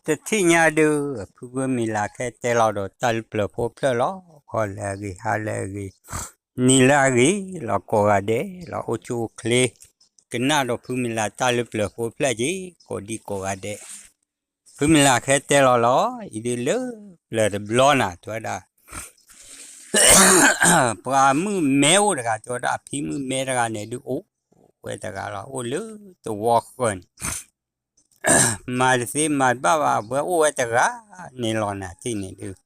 တထံၣ်ညါဒုး ဖုဖုမံၤလၢ်ခဲတဲလီၤဒီးတၢ်လၢပျၢၤဖိဖျၢၣ်လီၤ. ဂီၤလၢအဂ့ၤ ဟါလၢအဂ့ၤ နံၤလၢအဂ့ၤလီၤ ကိးဂၤဒဲးလီၤ အိၣ်ဆူၣ်အိၣ်ချ့ ကနၣ်ဒီးဖုမံၤလၢ်တၢ်လၢပျၢၤဖိဖျၢၣ်က့ၤ ကိးဒံကိးဂၤဒဲး ဖုမံၤလၢ်ခဲတဲလီၤလီၤ အံၤဒုးလၢပျၢၤတဘျီနၤ တဲဝဲဒၣ် ပှၤမုၣ်မဲအိၣ်တဂၤ တဲဝဲဒၣ် ဖံမုၣ်မဲတဂၤန့ၣ်ဒုး အိၣ်ဝဲတဂၤလီၤ အိၣ်လၢသဝီဃၢၤန့ၣ် မၤတသ့မၤတဘၣ်ဘၣ် ဝဲအိၣ်ဝဲတဂၤန့ၣ်လီၤ နၤထံၣ်န့ၣ်ဒုး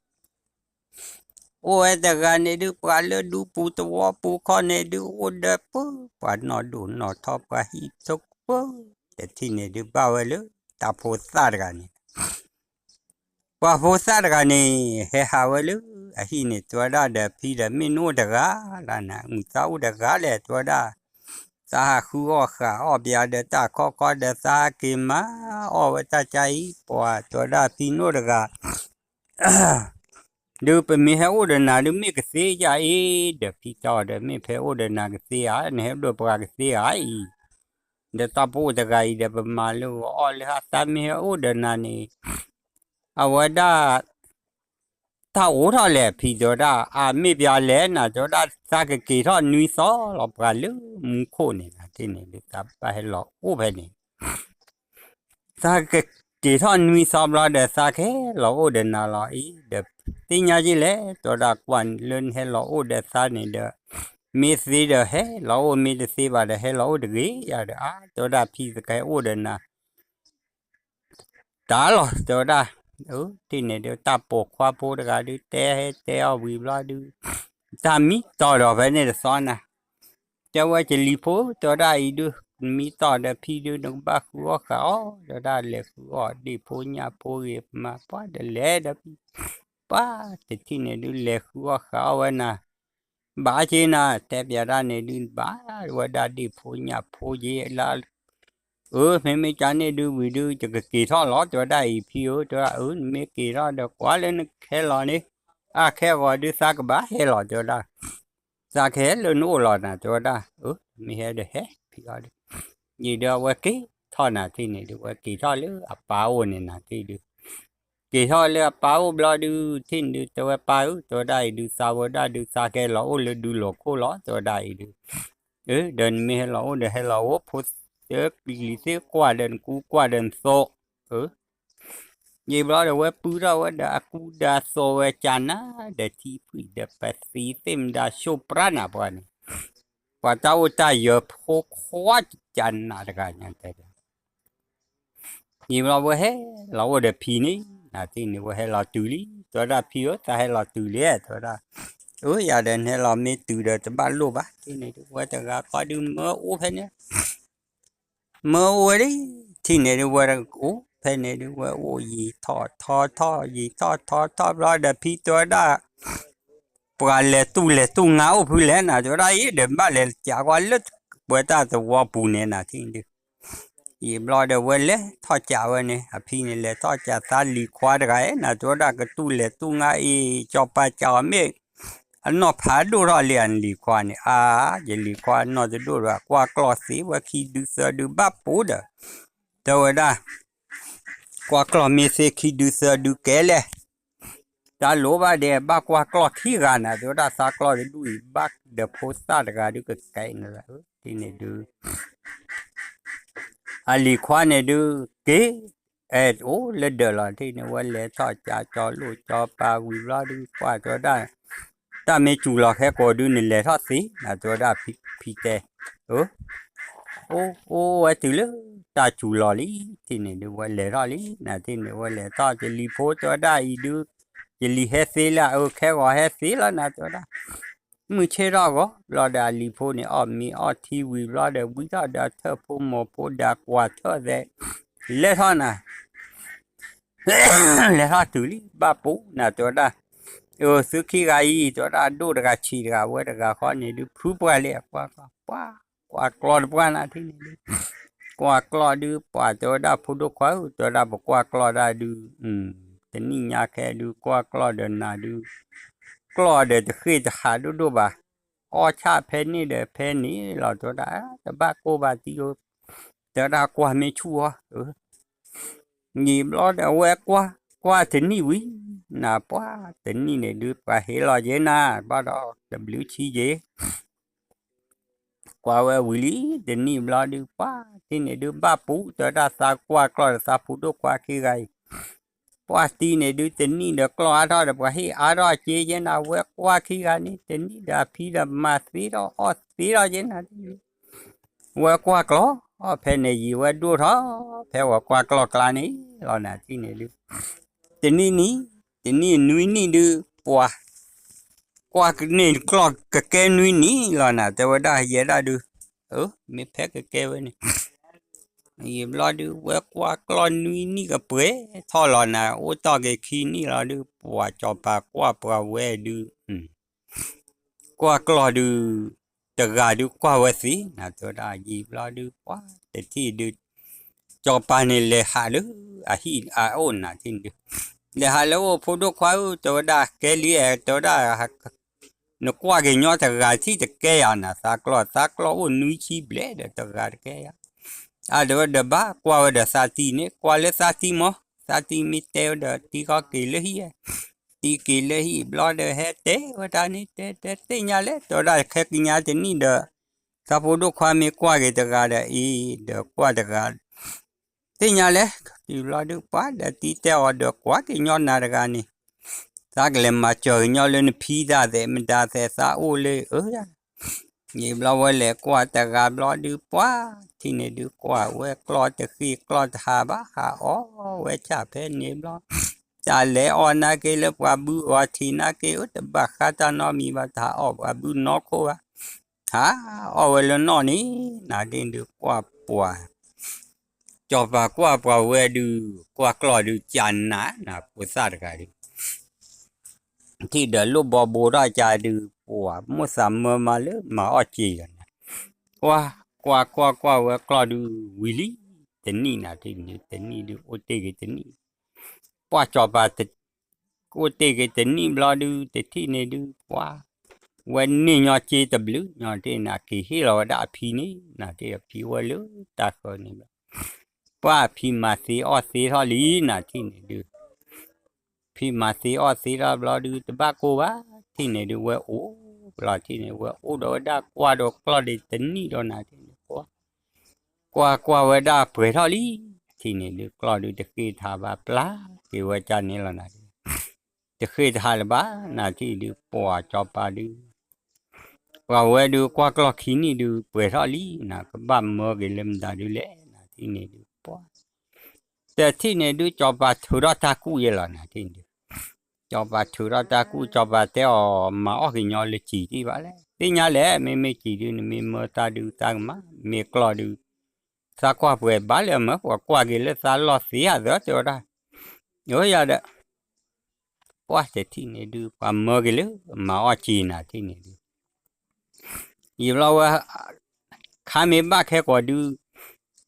အိၣ်ဝဲတဂၤန့ၣ်ဒုး ပှၤလၢဒူပူၤသဝီပူၤခီန့ၣ်ဒုး အိၣ်ဒီးပၢ ပှၤနီၢ်ဒိၣ်နီၢ်ထီ ပှၤဟံၣ်ဖိဃိ တထံၣ်န့ၣ်ဒုး ဘၣ်ဝဲလၢတၢ်ဖိသၣ်တဂၤန့ၣ် ပှၤဖိသၣ်တဂၤန့ၣ် ဟဲဟးဝဲလၢအဟံၣ်န့ၣ် တဲဝဲဒၣ်ဒီး ဖံဒီး မ့ၢ်နအိၣ်တဂၤလၢနၤ မုၢ်သးအိၣ်တဂၤလဲၣ် တဲဝဲဒၣ် သးဟးဃုအီၣ်ဃာ်အီၣ်ပျးဒီးတၢ်ခီခီဒီး သးဟးက့ၤမၤအီၣ်ဝဲတၢ်ကါအံၤ ပှၤတဲဝဲဒၣ် ဖံနအိၣ်တဂၤ ဒုးပမ့ၢ်ဟဲအိၣ်ဒီးနၤဒုး မ့ၢ်ကသ့ယၤအံၤ ဒီးဖံတဲအီၤဒီး မ့ၢ်ဖဲအိၣ်ဒီးနၤကသ့ဧါ နဟဲအိၣ်ဒီးပှၤကသ့ဧါအံၤ ဒီးတၢ်ပအိၣ်တဂၤအံၤဒီး ပမၤလၢဂီၤအီၣ်လၢဟါ သးမ့ၢ်ဟဲအိၣ်ဒီးနၤန့ၣ် အဝဲဒၣ် တၢ်အိၣ်ထီၣ်လဲၣ် ဖံတဲဝဲဒၣ် အမ့ၢ်ပျးလဲၣ်နၤ တဲဝဲဒၣ် သးကက့ၤထီၣ်နွံသီလီၤ ပှၤလၢမူခိၣ်န့ၣ် နၤထံၣ်န့ၣ်ဒုး သးဘၣ်ဟဲလီၤအိၣ်ဖဲန့ၣ် သးကက့ၤထီၣ်နွံသီဘျီဒီး သးကဟဲလီၤအိၣ်ဒီးနၤလီၤအံၤ ဒီးသ့ၣ်ညါက့လဲၣ် တဲဝဲဒၣ် ကွၢ်လၢနဟဲလီၤအိၣ်ဒီးသးန့ၣ်ဒီး မ့ၢ်သ့ဒီးဟဲလီၤအိၣ် မ့ၢ်တသ့ဘၣ်ဒီး ဟဲလီၤအိၣ်တဂ့ၤယၤဒီး အါ တဲဝဲဒၣ် ဖံသကဟဲအိၣ်ဒီးနၤ တၢ်လီၤ တဲဝဲဒၣ် အၢ တထံၣ်န့ၣ်ဒုး တၢ်ပိာ်ခွါဖိတဂၤဒုး တဲဟဲတဲအီၣ်ဝံၤဘျီဒုး တၢ်မံတီၢ်ဒီးဖဲန့ၣ်တသီနၤ တဲဝဲ ကလံၤဖိ တဲဝဲဒၣ်အံၤဒုး မံတီၢ်ဒီးဖံဒုး နကဘၣ်ဃုအီၣ်ဃာ်အီၣ် တဲဝဲဒၣ် လဲၤဃုအီၣ်ဒ့ၣ်ဖိညၣ်ဖိဂ့ၤ မၤပှၢ်ဒီးလဲၤဒီးဖံ ပှၢ်တထံၣ်န့ၣ်ဒုး လဲၤဃုအီၣ်ဃာ်အီၣ်ဝဲနၤ ဘၣ်က့နၤ တဲပျးတၢ်န့ၣ်ဒုး ဘၣ်ဝဲဒၣ်ဒ့ၣ်ဖိညၣ်ဖိက့လၢ အၢ မ့မ့ၢ်ကန့ၣ်ဒုးဝံၤဒုး ယကက့ၤထီၣ်လီၤ တဲဝဲဒၣ်အံၤဖံဧၢ တဲဝဲ အၢ နမ့ၢ်က့ၤထီၣ်ဒီး ကွၢ်လၢနကဟဲလီၤန့ၣ် အခဲဂီၤဒုး သးကဘၣ်ဟဲလီၤ တဲဝဲဒၣ် သးကဟဲလၢနအိၣ်လီၤနၤ တဲဝဲဒၣ် အၢ မ့ၢ်ဟဲဒီးဟဲ ဖံအီၤဒုး ယံာ်ဒီးအဝဲက့ၤထီၣ်နၤထံၣ်န့ၣ်ဒုး အဝဲက့ၤထီၣ်လၢအပၢ်အိၣ်န့ၣ်နၤထံၣ်ဒုး က့ၤထီၣ်လၢအပၢ်အိၣ်ဘျီဒုး ထံၣ်န့ၣ်ဒုး တဲဝဲပၢ်ဧၢ တဲဝဲဒၣ်အံၤဒုး သးဝဲဒၣ်ဒုး သးကဟဲလီၤအိၣ်လၢဒုးလီၢ်ခိၣ်လီၤ တဲဝဲဒၣ်အံၤဒုး အၢ ဒီးနမ့ၢ်ဟဲလီၤအိၣ်ဒီးဟဲလီၤအိၣ် ဖိသၢကလံၤသ့ၣ်ကွၢ်ဒီးနကူကွၢ်ဒီးနသိး အၢ ယံာ်ဘျီဒီး ဝဲပုၢ်ထီၣ်ဝဲဒီးအကူဒီးအသိးဝဲကနၤ ဒီးထံဖှံၣ်ဒီးပသံသ့ၣ်မတၤ ရှိၣ်ပြၢနၤပှၤန့ၣ် ပှၤတၢ်အိၣ်တၢ်ယၢၤဖိခွါကနၤတဂၤညါတဲ ယံာ်ဘျီဝဲဟဲလီၤအိၣ်ဒီးဖံန့ၣ် နၤထံၣ်န့ၣ် ဝဲဟဲလီၤတုၤလံ တဲဝဲဒၣ်ဖံဧၢ သးဟဲလီၤတုၤလံ တဲဝဲဒၣ် အၢ ယၤဒီးနဟဲလီၤမ့ၢ်တုၤဒီးတဘၣ်လိၣ်ဘၣ် ထံၣ်န့ၣ်ဒုး ဝဲတဂၤဃီဒုးမၢအိၣ်ဖဲန့ၣ် မၢအိၣ်ဝဲလံ ထံၣ်န့ၣ်ဒုး ဝဲအိၣ်ဖဲန့ၣ်ဒုး ဝဲအိၣ်ယံာ်ထီၣ်ထီထီၣ် ယံာ်ထီၣ်ထီထီၣ်ဘျီဒီး ဖံတဲဝဲဒၣ် ပှၤလဲၤတူၢ်လဲၤတူၢ်ငါအိၣ်ဖုလဲၣ် နၤတဲဝဲဒၣ်အံၤ ဒီးဘၣ်လဲၤကးကွၢ်လၢပှဲၤတၢ်သဝီပူၤန့ၣ် နၤထံၣ်ဒုး ယံာ်ဘျီဒီး ဝဲလဲၤထီၣ်ကးဝဲန့ၣ် အဖံန့ၣ် လဲၤထီၣ်ကးသးလံၤခွါတဂၤ နၤတဲဝဲဒၣ် ကတူၢ်လဲၤတူၢ်ငါအံၤ ကၠီၤပၤကးအီၤမ့ၢ် အနီၢ်ဖးဒိၣ်ထီၣ်လံ အလံၤခွါန့ၣ် အါ ယလံၤခွါနီၢ်တဒိၣ်ဒီး ကွၢ်ကျီၢ်သ့ဝဲခံဒုသၢဒုဘၣ်ပူၤဒီး တဲဝဲဒၣ် ကွၢ်ကျီၢ်မ့ၢ်သ့ခံဒုသၢဒုကဲလဲၣ် တၢ်လိၣ်ဘၣ်ဒဲး ဘၣ်ကွၢ်ကျီၢ်ခံဂၤနၤ တဲဝဲဒၣ် သးကျီၢ်တဒူၣ်အံၤ ဘၣ်ဒီးဖိသၣ်တဂၤဒုးကကဲနၤလၢ ထံၣ်န့ၣ်ဒုး အလံၤခွါန့ၣ်ဒုး က့ၤ အဲၣ်အိၣ်လၢဒၢးလီၤ ထံၣ်န့ၣ် ဝဲလဲၤထီၣ်ကးကၠီၤလိၣ်ကၠီၤပၤဝံၤဘျီဒုး ကွၢ်တဲဝဲဒၣ် တၢ်မ့ၢ်စူၤလီၤခဲကိာ်ဒုး နလဲၤထီၣ်သ့ နၤတဲဝဲဒၣ်ဖံတဲ အၢ အိၣ်အိၣ်ဝဲတုၤလၢတၢ်စူၤလီၤလံ ထံၣ်န့ၣ်ဒုး ဝဲလဲၤထီၣ်လံ နၤထံၣ်န့ၣ် ဝဲလဲၤထီၣ် ယလံၤဖိတဲဝဲဒၣ်အံၤဒုး ယလံၤဟဲသ့လၢအအၢ ခဲဂီၤဟဲသ့လီၤ နၤတဲဝဲဒၣ် မုၢ်ဆ့ၣ်ထီၣ်ဂီၤဘျီဒီး အလံၤဖိန့ၣ် အီၣ်မ့ၤအီထံဝံၤဘျီဒီး ဝံထီၣ်ဒီးထၢၣ်ဖိမိၢ်ဖိဒီးကွၢ်ထၢၣ်သဲး လဲၤထီၣ်နၤ လဲၤထီၣ်တုၤလံ ဘၣ်ပူၤ နၤတဲဝဲဒၣ် အၢ သုခံဂၤအံၤ တဲဝဲဒၣ် ဒိၣ်တဂၤဆံးတဂၤ ဝဲတဂၤဃီန့ၣ်ဒုး ဖုပှၢ်လံ ကွၢ်ကျီၢ် ပှၢ် ကွၢ်ကျီၢ်တပှၢ်နၤထံၣ်န့ၣ်ဒုး ကွၢ်ကျီၢ်ဒုး ပှၢ်တဲဝဲဒၣ် ဖိဒိၣ်ခွါဧၢ တဲဝဲဒၣ် ပကွၢ်ကျီၢ်ဒၣ်ဒုး တနံၣ်ညါခဲဒုး ကွၢ်ကျီၢ်ဒီးနၤဒုး ကျီၢ်ဒီးတဃ့ၢ်တဟးဒိၣ်ဒိၣ်ဘၣ် အီၣ်ဆၣ်ဖဲန့ၣ်ဒီးဖဲန့ၣ်လီၤ တဲဝဲဒၣ် တဘၣ်ကိၢ်ဘၣ်သံဧၢ တဲဝဲဒၣ်ကွၢ်မ့ၢ်ဆူၣ်အီၤ, ယံာ်ဘျီဒီးအဝဲကွၢ်, ကွၢ်တနံၣ်ဝံၤ, နၤပှၢ်တနံၣ်န့ၣ်ဒုး ပှၤဟ့ၣ်လီၤယဲနၤ ဘၣ်ဒီးတဘျုးဆံယဲ ကွၢ်ဝဲဝံၤလံတနံၣ်ဘျီဒုး ပှၢ်ထံၣ်န့ၣ်ဒုး ဘၣ်ပူၤ တဲဝဲဒၣ်သးကွၢ်ကျီၢ်ဒီးသးဖိဒိၣ်ခွါခံဂၤအံၤ, ပှၢ်တံၢ်န့ၣ်ဒုး တနံၣ်ဒီးကျီၢ်အါထီၣ်ဒီး ပှၤဟ့ၣ်အါထီၣ်က့ယဲနၤ ဝဲကွၢ်ခံဂၤန့ၣ် တနံၣ်ဒီးအဖံဒီးမၤသ့ထီၣ်အီၣ်သ့ထီၣ်ယဲနၤ ဝဲကွၢ်ကျီၢ်, ဖဲန့ၣ်ယံာ်ဝဲဒိၣ်ထီၣ်, ဖဲဝဲကွၢ်ကျီၢ်ကျါန့ၣ်လီၤနၤထံၣ်န့ၣ်ဒုး, တနံၣ်နံၣ်, တနံၣ်နွံနံၣ်ဒုး ပှၤ ကွၢ်န့ၢ်ကျီၢ်ကကဲနွံနံၣ်လီၤနၤ တဲဝဲဒၣ်ယဲဒၣ်ဒုး, မ့ၢ်ဖဲကကဲဝဲန့ၣ် ယံာ်ဘျီဒုး ဝဲကွၢ်ကျီၢ်နွံနံၣ်ကပှဲၤထီၣ်လီၤနၤ အိၣ်တ့ၢ်က့ၤခံနံၣ်လီၤဒုး ပှၤစီၤပၤကွၢ်ပှၤဝဲဒုး ကွၢ်ကျီၢ်ဒုး တဂၤဒုးကွၢ်ဝဲသ့နၤ တဲဝဲဒၣ်ယံာ်ဘျီဒုး ပှၤတထံၣ်ဒုး စီၤပၤန့ၣ်လဲၤဟးလၢအဟံၣ်အအိၣ်နၤထံၣ်န့ၣ်ဒုး, လဲၤဟးလၢအအိၣ် ဖိဒိၣ်ခွါဧၢ တဲဝဲဒၣ် ကဲလံ တဲဝဲဒၣ် နကွၢ်က့ၤညီတဂၤထံၣ်တကဲယၤနၤ သးကျီၢ် သးကျီၢ်အိၣ်နွံဆံဘျဲၣ်ဒီးတဂၤတကဲယၤ, အါဒီးဝဲဒီးဘၣ်ကွၢ်ဝဲဒီးသးတံၢ်န့ၣ် ကွၢ်လၢသးတံၢ်မး သးတံၢ်မ့ၢ်တဲဝဲဒီးတံၢ်ကီက့ၤလၢဟံၣ်, တံၢ်က့ၤလၢဟံၣ်ဘျီဒီးဟဲတဲဝဲဒၣ်န့ၣ် တဲတဲသ့ၣ်ညါလဲၣ် တဲဝဲဒၣ်ခဲကညါတနံၣ်ဒီး သးဖိဒိၣ်ခွါမ့ၢ်ကွၢ်က့ၤတဂၤဒီးအံၤ ဒီးကွၢ်တဂၤ သ့ၣ်ညါလဲၣ် တုၤဘျီဒုးပှၤဒီးတံၢ်တဲအီၤဒီးကွၢ်က့ၤညီနၤတဂၤန့ၣ်, သးကလဲၤမၤစၢၤက့ၤညီလၢနဖံသးသဲး မတၤသဲးသးအိၣ်လၢအၢယၤ, ယံာ်ဘျီဝဲလဲၤကွၢ်တဂၤဘျီဒုးပှၤထံၣ်န့ၣ်ဒုးကွၢ်ဝဲကျီၢ်တဃ့ၢ်ကျီၢ်တဟးဘၣ်ဟးအီၣ်ဝဲဆၣ်ဖဲန့ၣ်ဘျီ, တၢ်လဲၤအီၣ်နာ်က့လၢပှၤဘုအီၤထံးနာ်က့ အတဘၣ်ဃးတၢ်နီတမံၤဘၣ် တဟးအီၣ်ပှၤဘုနီၢ်ခိဘၣ် ဟးအီၣ်ဝဲလၢနီၢ်န့ၣ် နၤဒ့ၣ်ဒုးကွၢ်ပှၤ, စီၤပၤကွၢ်ပှၤဝဲဒုး ကွၢ်ကျီၢ်ဒုးကနးနၤဖိသၣ်တဂၤဒုး, ထံၣ်ဒီးလိၣ်ဘီဘိထီၣ်ကဒုး ပှၤမိၣ်သးမၢမၤလၢမၤအီၣ်စ့ၤဒီးနၤ, ကွၢ်ကွၢ်ကွၢ်ကွၢ်ဝဲကျီၢ်ဒုးဝံၤလံ, တနံၣ်နၤထံၣ်န့ၣ် တနံၣ်ဒုးအိၣ်တ့ၢ်က့ၤတနံၣ် ပှၢ်စီၤပၤ အိၣ်တ့ၢ်က့ၤတနံၣ်ဘျီဒုး တထံၣ်န့ၣ်ဒုး ပှၤ ဝဲန့ၢ်ညီက့တဘျုးညီတ့ၢ်နၤ က့ၤဟ့ၣ်လီၤဝဲဒၣ်အဖံန့ၣ် နၤတ့ၢ်အဖံဝဲလၢတၢ်ဃၢၤန့ၣ်ဘျီ, ပှၢ်အဖံမၤသ့အီၣ်သ့ထီၣ်လံ နၤထံၣ်န့ၣ်ဒုး ဖံမၤသ့အီၣ်သ့ထီၣ်ဘျီဒုး တဘၣ်ကိၢ်ဘၣ် ထံၣ်န့ၣ်ဒုး ဝဲအိၣ်ဘျီထံၣ်န့ၣ် ဝဲအိၣ်ဒီးဝဲဒၣ်ကွၢ်ဒီးကျီၢ်ဒုးတနံၣ်ဒီးနၤထံၣ်န့ၣ် ကွၢ် ကွၢ်ကွၢ်ဝဲဒၣ်ပှဲၤထီၣ်လံ, ထံၣ်န့ၣ်ဒုး ကျီၢ်ဒုးတဃ့ၢ်တဟးဘၣ် ပျၢ်က့ၤဝဲကန့ၣ်လီၤနၤ, တဃ့ၢ်တဟးလၢၤဘၣ် နၤထံၣ်ဒုး ပှၤစီၤပၤဒုး ပှၤဝဲဒုးကွၢ်ကျီၢ်ခံနံၣ်ဒုး ပှဲၤထီၣ်လံ နၤကဘၣ်မၢက့ၤလၢမတၤဒုးလဲၣ် နၤထံၣ်န့ၣ်ဒုး ပှၤ တထံၣ်န့ၣ်ဒုး စီၤပၤထုးထီၣ်တၢ်ကူၣ်ယဲလီၤ နၤထံၣ်န့ၣ်ဒုး စီၤပၤထုးထီၣ်တၢ်ကူၣ် စီၤပၤတဲအီၤ မၤအီၣ်က့ၤညီလၢစံာ်ဒံးဘၣ်လဲၣ် သ့ၣ်ညါလဲၣ် မ့မ့ၢ်စံာ်ဒုး နမ့ၢ်မၢတၢ်ဒုးတၢ်ကမၣ် မ့ၢ်ကျီၢ်ဒုး သးကွၢ်ပှဲၤဘၣ်လၢအမၢ ပှၤကွၢ်က့ၤလၢသးလီၢ်သ့ဧါသၢ တဲဝဲဒၣ်, အၢယၤဒီး ပှၢ်တထံၣ်န့ၣ်ဒုး ပှၤမၢက့ၤလၢမၤအီၣ်စ့ၤ နၤထံၣ်န့ၣ်ဒုး ယံာ်ဘျီဝဲ ခါမ့ၢ်ဘၣ်ခဲကိာ်ဒုး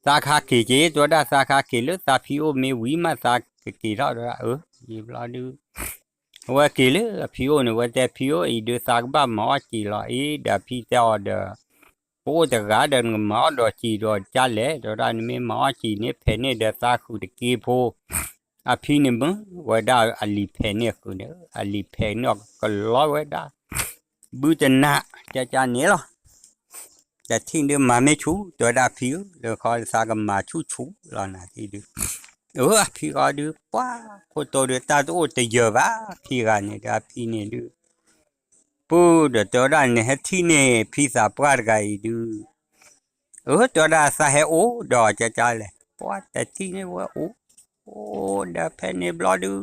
သးခါက့ၤက့ၤ တဲဝဲဒၣ် သးခါက့ၤလၢသးဖံအိၣ်မ့ၢ်ဝံၤမး သးကက့ၤထီၣ်ဒီး အၢ ယံာ်ဘျီဒုး ဝဲက့ၤလၢအဖံအိၣ်န့ၣ် ဝဲတဲဖံအိၣ်အံၤဒုး သးကဘၣ်မၤအီၣ်စ့ၤလီၤအံၤ ဒီးဖံတဲအီၤဒီး ပအိၣ်တဂၤဒီး နကမၤအီၣ်ဒီးစ့ၤဒီးကလဲၣ် တဲဝဲဒၣ် နမ့ၢ်မၤအီၣ်စ့ၤန့ၣ် ဖဲးန့ၢ်ဒီးသးဃုာ်တက့ဖိ အဖံန့ၣ်မ့ၢ်ဝဲဒၣ်အလံာ်ဖဲးန့ၢ်ဃုာ်န့ၣ် အလံာ်ဖဲးန့ၢ်အီၤကလီဝဲဒၣ် ဘုတနး ကကန့ၣ်လီၤ. တထံၣ်ဒုးမၤမ့ၢ်ဆူၣ် တဲဝဲဒၣ်ဖံဧၢ လၢခီသးကမၤဆူၣ်ဆူၣ်လီၤ နၤထံၣ်ဒုး အၢ အဖံဃီဒုး ပှၤခိၣ်တိဒုး တၢ်တအိၣ်တယၢၤဘၣ် ဖံဂၤန့ၣ်ဒီး အဖံန့ၣ်ဒုး ပူၤဒီးတဲဝဲဒၣ် နဟဲထံၣ်န့ၢ်ဖံသးပှၢ်တဂၤအံၤဒုး အၢ တဲဝဲဒၣ် သးဟဲအိၣ်ဒီးကကလဲၣ် ပှၤတထံၣ်န့ၢ်ဝဲအိၣ် အိၣ်ဒီးဖဲန့ၣ်ဘျီဒုး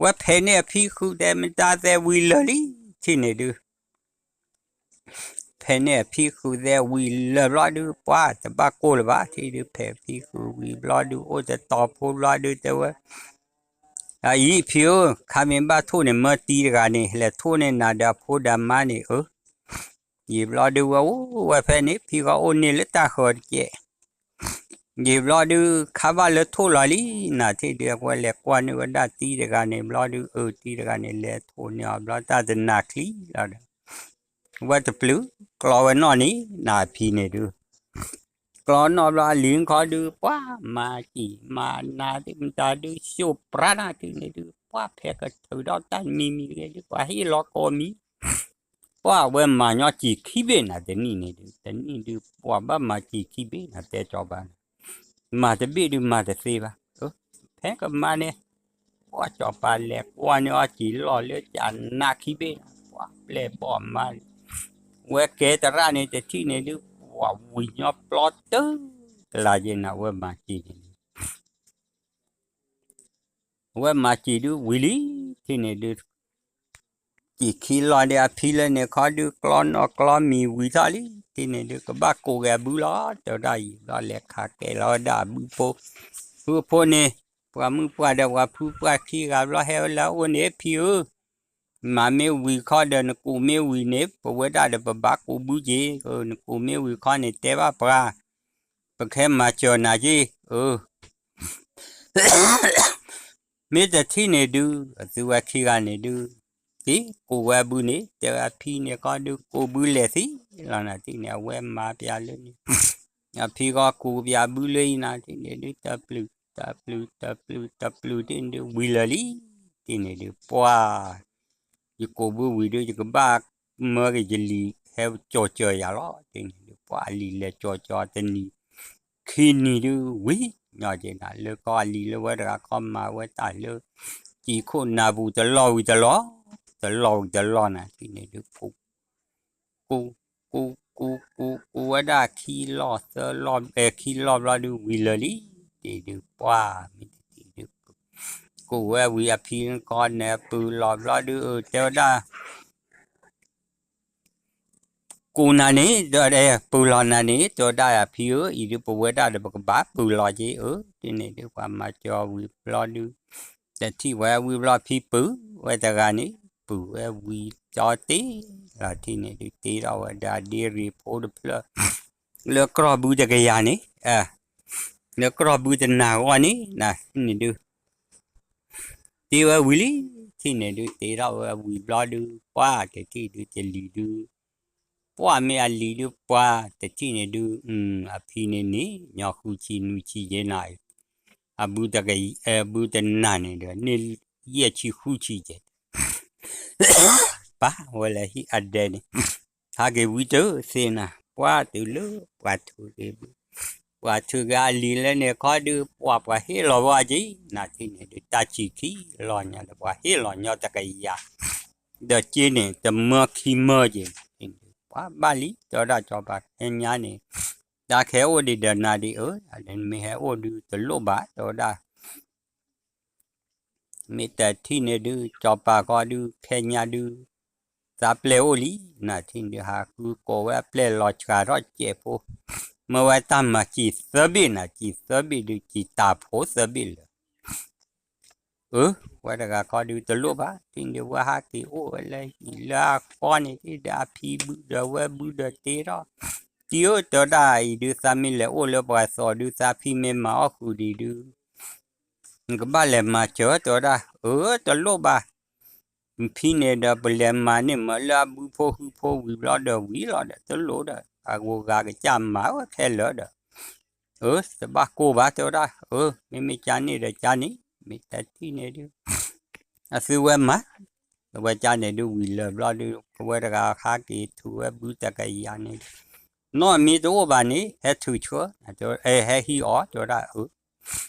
ဝဲဖဲးန့ၢ်အဖံဃုာ်သဲး မတၤသဲးဝံၤလၢာ်လံ ထံၣ်န့ၣ်ဒုး ဖဲးန့ၢ်အဖံဃုာ်သဲးဝံၤလၢာ်ဘျီဒုး ပှၤတဘၣ်ကိၢ်လၢၤဘၣ် ထံၣ်ဒုး ဖဲးဖံဃုာ်ဝံၤဘျီဒုး အိၣ်တတီၤဖိဘျီဒုး တဲဝဲ အအံၤဖံဧၢ ခါမ့ၢ်ဘၣ်ထိၣ်န့ၣ် မၢတံၤတဂၤန့ၣ် လဲၤထိၣ်န့ၢ်နၤဒီးအဖိဒီးမါန့ၣ် အၢ ယံာ်ဘျီဒုးဝဲအိၣ်ဝဲဖဲန့ၣ် ဖံဃီအိၣ်န့ၢ်လၢတၢ်ဃၢၤတကဲး ယံာ်ဘျီဒုး ခါဘၣ်လၢထိၣ်လီၤလံ နၤထံၣ်ဒုး အဝဲလဲၤကွၢ်န့ၢ်ဝဲဒၣ်တံၤတဂၤန့ၣ်ဘျီဒုး အၢ တံၤတဂၤန့ၣ် လဲၤထိၣ်န့ၢ်အီၤဘျီ တၢ်တနၤချံလီၤဒီး ဝဲတပျုာ်ကျီဝဲနီၢ်န့ၣ် နၤဖံန့ၣ်ဒုး ကျီနီၣ်ဘျီအလံၤခီဒုး ပှၤမၤစံၣ်မၤနၤသ့ၣ်မတၤဒုး စိၣ်ပြးနၤထံၣ်န့ၣ်ဒုး ပှၤဖဲကထုးထီၣ်တၢ်မံၤမံၤဂ့ၤဒုး ပှၤဟ့ၣ်လီၤကိးမံၤ ပှၤအဝဲမၤညီစံၣ်ခံဘ့ၣ်နၤတနံၣ်န့ၣ်ဒုး တနံၣ်ဒုး ပှၤဘၣ်မၤစံၣ်ခံဘ့ၣ်နၤ တဲကၠီၤပၤန့ၣ် မၤတဘ့ၣ်ဒုးမၤတသ့ဘၣ် ဖဲကမၤန့ၣ် ပှၤကၠီၤပၤလဲၤကွၢ်န့ၢ်အီၤစံၣ်လီၢ်လၢကနးခံဘ့ၣ်နၤ ပှၤပျဲၢ်ဘီၣ်မါ ဝဲကဲသရၣ်န့ၣ်တထံၣ်န့ၣ်ဒုး ပှၤဝံၤညီပျီတၢ် ကလါယဲနၤ ဝဲမၤစံၣ်န့ၣ်ဒုး အဝဲမၤစံၣ်ဒုးဝံၤလံ ထံၣ်န့ၣ်ဒုး စံၣ်ခံလီၤဒီးအဖံလၢန့ၣ်ခီဒုး ကျီနီၣ်ကျီမံၤဝံၤထီၣ်လံ ထံၣ်န့ၣ်ဒုး ကဘၣ်ကိးက့ၤအဘုလီၤ တဲဝဲဒၣ်အံၤ ဘျီလဲၤခးကဲလီၤဝဲဒၣ်အဘုဖိ ဘုဖိန့ၣ် ပှၤမုၣ်ပှၢ်ဒီးပှၤဖုပှၢ်ခံဂၤဘျီဟဲဝဲလၢအအိၣ်န့ၣ် ဖံဧၢ မၤမ့ၢ်ဝံၤခီဒီးနကိးမ့ၢ်ဝံၤန့ၣ် ပဝဲဒၣ်ဒီးပဘၣ်ကိးဘုက့ၤ နကိးမ့ၢ်ဝံၤခီန့ၣ် တဲဘၣ်ပှၤ ပကဟဲမၤစၢၤနၤက့ၤ မ့ၢ်တထံၣ်န့ၣ်ဒုး အသုဝဲခံဂၤန့ၣ်ဒုး က့ၤကိးဝဲအဘုန့ၣ် တဲဝဲအဖံန့ၣ်ခီဒုး ကိးဘုလဲၤသံလီၤနၤထံၣ်န့ၣ် အဝဲမၤပျးလၢန့ၣ် အဖံဃီကိးပျးဘုလၢအံၤနၤထံၣ်န့ၣ်ဒုး တပျုာ် တပျုာ် တပျုာ် တပျုာ်ထံၣ်န့ၣ်ဒုး ဝံၤလၢာ်လံ ထံၣ်န့ၣ်ဒုး ပှၤ ယကိးဘုဝံၤဒုး ယကဘၣ်မၢက့ၤယလံၤ ဟဲကၠီၤစၢၤယၤလီၤ ထံၣ်န့ၣ်ဒုး ပှၤအလံၤလဲၤကၠီၤကၠီၤတနံၤ ခံနံၤဒုး ဝံၤညီက့ၤနၤ လၢကီၢ်အလံၤလၢဝဲတဂၤခီမၤဝဲတၢ်လၢ စံၣ်ခိၣ်နၢ်ပူၤတလီၢ်ဝံၤတလီၢ် တလီၢ်ဝံၤတလီၢ်နၤ ထံၣ်န့ၣ်ဒုး ကိး ကိး ကိး ကိး ကိးဝဲဒၣ်ခံလီၢ်သၢလီၢ် အဲ ခံလီၢ်ဘျီဒုး ဝံၤလၢာ်လံ တံၢ်ဒုး ပှၢ်မ့ၢ်တံၢ်ဒုး ကိးဝဲဝံၤအဖံကီန့ၣ် ပုၢ်လီၤဘျီဒုး တဲဝဲဒၣ် ကိးနၤန့ၣ် တဲဝဲဒၣ် ပုၢ်လီၤနၤန့ၣ် တဲဝဲဒၣ်အဖံဧၢ အံၤဒုး ပဝဲဒၣ်ဒီးပကဘၣ်ပုၢ်လီၤက့ၤ အၢ တံၢ်န့ၣ်ဒုး ပှၤမၤစၢၤဝံၤဘျီဒုး တထံၣ်ဝဲဝံၤဘျီဖံပုၢ်ဝဲတဂၤန့ၣ် ပုၢ်ဝဲဝံၤကၠီတ့ၢ်လီၤ ထံၣ်န့ၣ်ဒုး တ့ထီၣ်ဝဲဒၣ်ဒ့ရ့ၤဖိတဖျၢၣ် လၢကြီၢ်ဘုတကယၤန့ၣ် လၢကြီၢ်ဘုတနၤဂီၢ်န့ၣ် နထံၣ်န့ၣ်ဒုး တ့ဝဲဝံၤလံ ထံၣ်န့ၣ်ဒုး တ့ထီၣ်ဝဲဝံၤဘျီဒုး ပှၢ်တထံၣ်ဒုး တလံၤဒုး ပှၢ်မ့ၢ်အလံၤဒုး ပှၢ်တထံၣ်န့ၣ်ဒုး အဖံန့ၣ်န့ၣ် ညီဃုဆံနွံဆံယဲနၤ အဘုတက ဘုတနၤန့ၣ်ဒီး န့ၢ်ယဲၢ်ဆံဃုဆံယဲ ပၢ်ဝဲလၢဟံၣ်အဒဲန့ၣ် ဟးက့ၤဝံတသ့နၤ ပှၢ်တုၤလၢပှၤထုးက့ၤဘု ပှၤထုးက့ၤအလံၤလၢန့ၣ်ခီဒုး ပှၢ်ပှၤဟ့ၣ်လီၤဝဲက့ၤ နၤထံၣ်န့ၣ်ဒုး တၢ်စံၣ်ခံလီၤညါဒီး ပှၤဟ့ၣ်လီၤညီတကယၤ ဒီးက့န့ၣ် တမၢခံမၢက့ၤ ပှၤဘၣ်လံ တဲဝဲဒၣ်ကၠီၤပၤခဲညါန့ၣ် တၢ်ခဲအိၣ်ဒံးဒီးနၤဒံးဧၢ မ့ၢ်ဟဲအိၣ်ဒုးတလိၣ်ဘၣ် တဲဝဲဒၣ် မ့ၢ်တထံၣ်န့ၣ်ဒုး ကၠီၤပၤဃီဒုး ခဲညါဒုး သးပျဲၢ်အိၣ်လံ နၤထံၣ်န့ၣ်ဒုး ဟးဃုကိးဝဲအပျဲၢ်လီၤဆှးထီၣ်စဲးဖိ မၢဝဲတၢ်မၤစံၣ်သၢဘ့ၣ်နၤ စံၣ်သၢဘ့ၣ်ဒုး စံၣ်တၢ်ဖိသၢဘ့ၣ်လၢာ် အၢ ဝဲတဂၤခီဒုးတလိၣ်ဘၣ် ထံၣ်န့ၣ်ဒုး ဝဲဟးက့ၤအိၣ်ဝဲလၢဟံၣ်လၢအဃီန့ၣ် ထံၣ်ဒီးအဖံဘုဒီးဝဲဘုဒီးတ့ထီၣ် တံၢ်ဧၢ တဲဝဲဒၣ်အံၤဒုး သးမ့ၢ်လဲၤအိၣ်လၢပှၤသီဒုး သးဖံမ့ၢ်မၤအီၣ်ဃုာ်ဒံးဒုး နကဘၣ်လဲၤမၤစၢၤ တဲဝဲဒၣ် အၢ တလိၣ်ဘၣ် နဖံန့ၣ်ဒီးပလဲၤမၤန့ၢ်မၤလၢအဘုဖိဃုဖိဝံၤဘျီဒီးဝံၤလီၤဒီး တလိၣ်ဒီး အဂုၤအဂၤကစၢ်မၤဝဲခဲလၢာ်ဒီး အၢ တဘၣ်ကိၢ်ဘၣ် တဲဝဲဒၣ် အၢ မ့မ့ၢ်ကန့ၣ်ဒီးကန့ၣ် မ့ၢ်တထံၣ်န့ၣ်ဒုး အသုဝဲမၤ အဝဲကန့ၣ်ဒုးဝံၤလၢာ်ဘျီဒုး ကဝဲတဂၤဟးက့ၤထုးဝဲဘုတကယၤန့ၣ် နီၢ်မ့ၢ်တအိၣ်ဘၣ်န့ၣ် ဟဲထုးဆှၢ ဟဲဟံးအီၤ တဲဝဲဒၣ် အၢ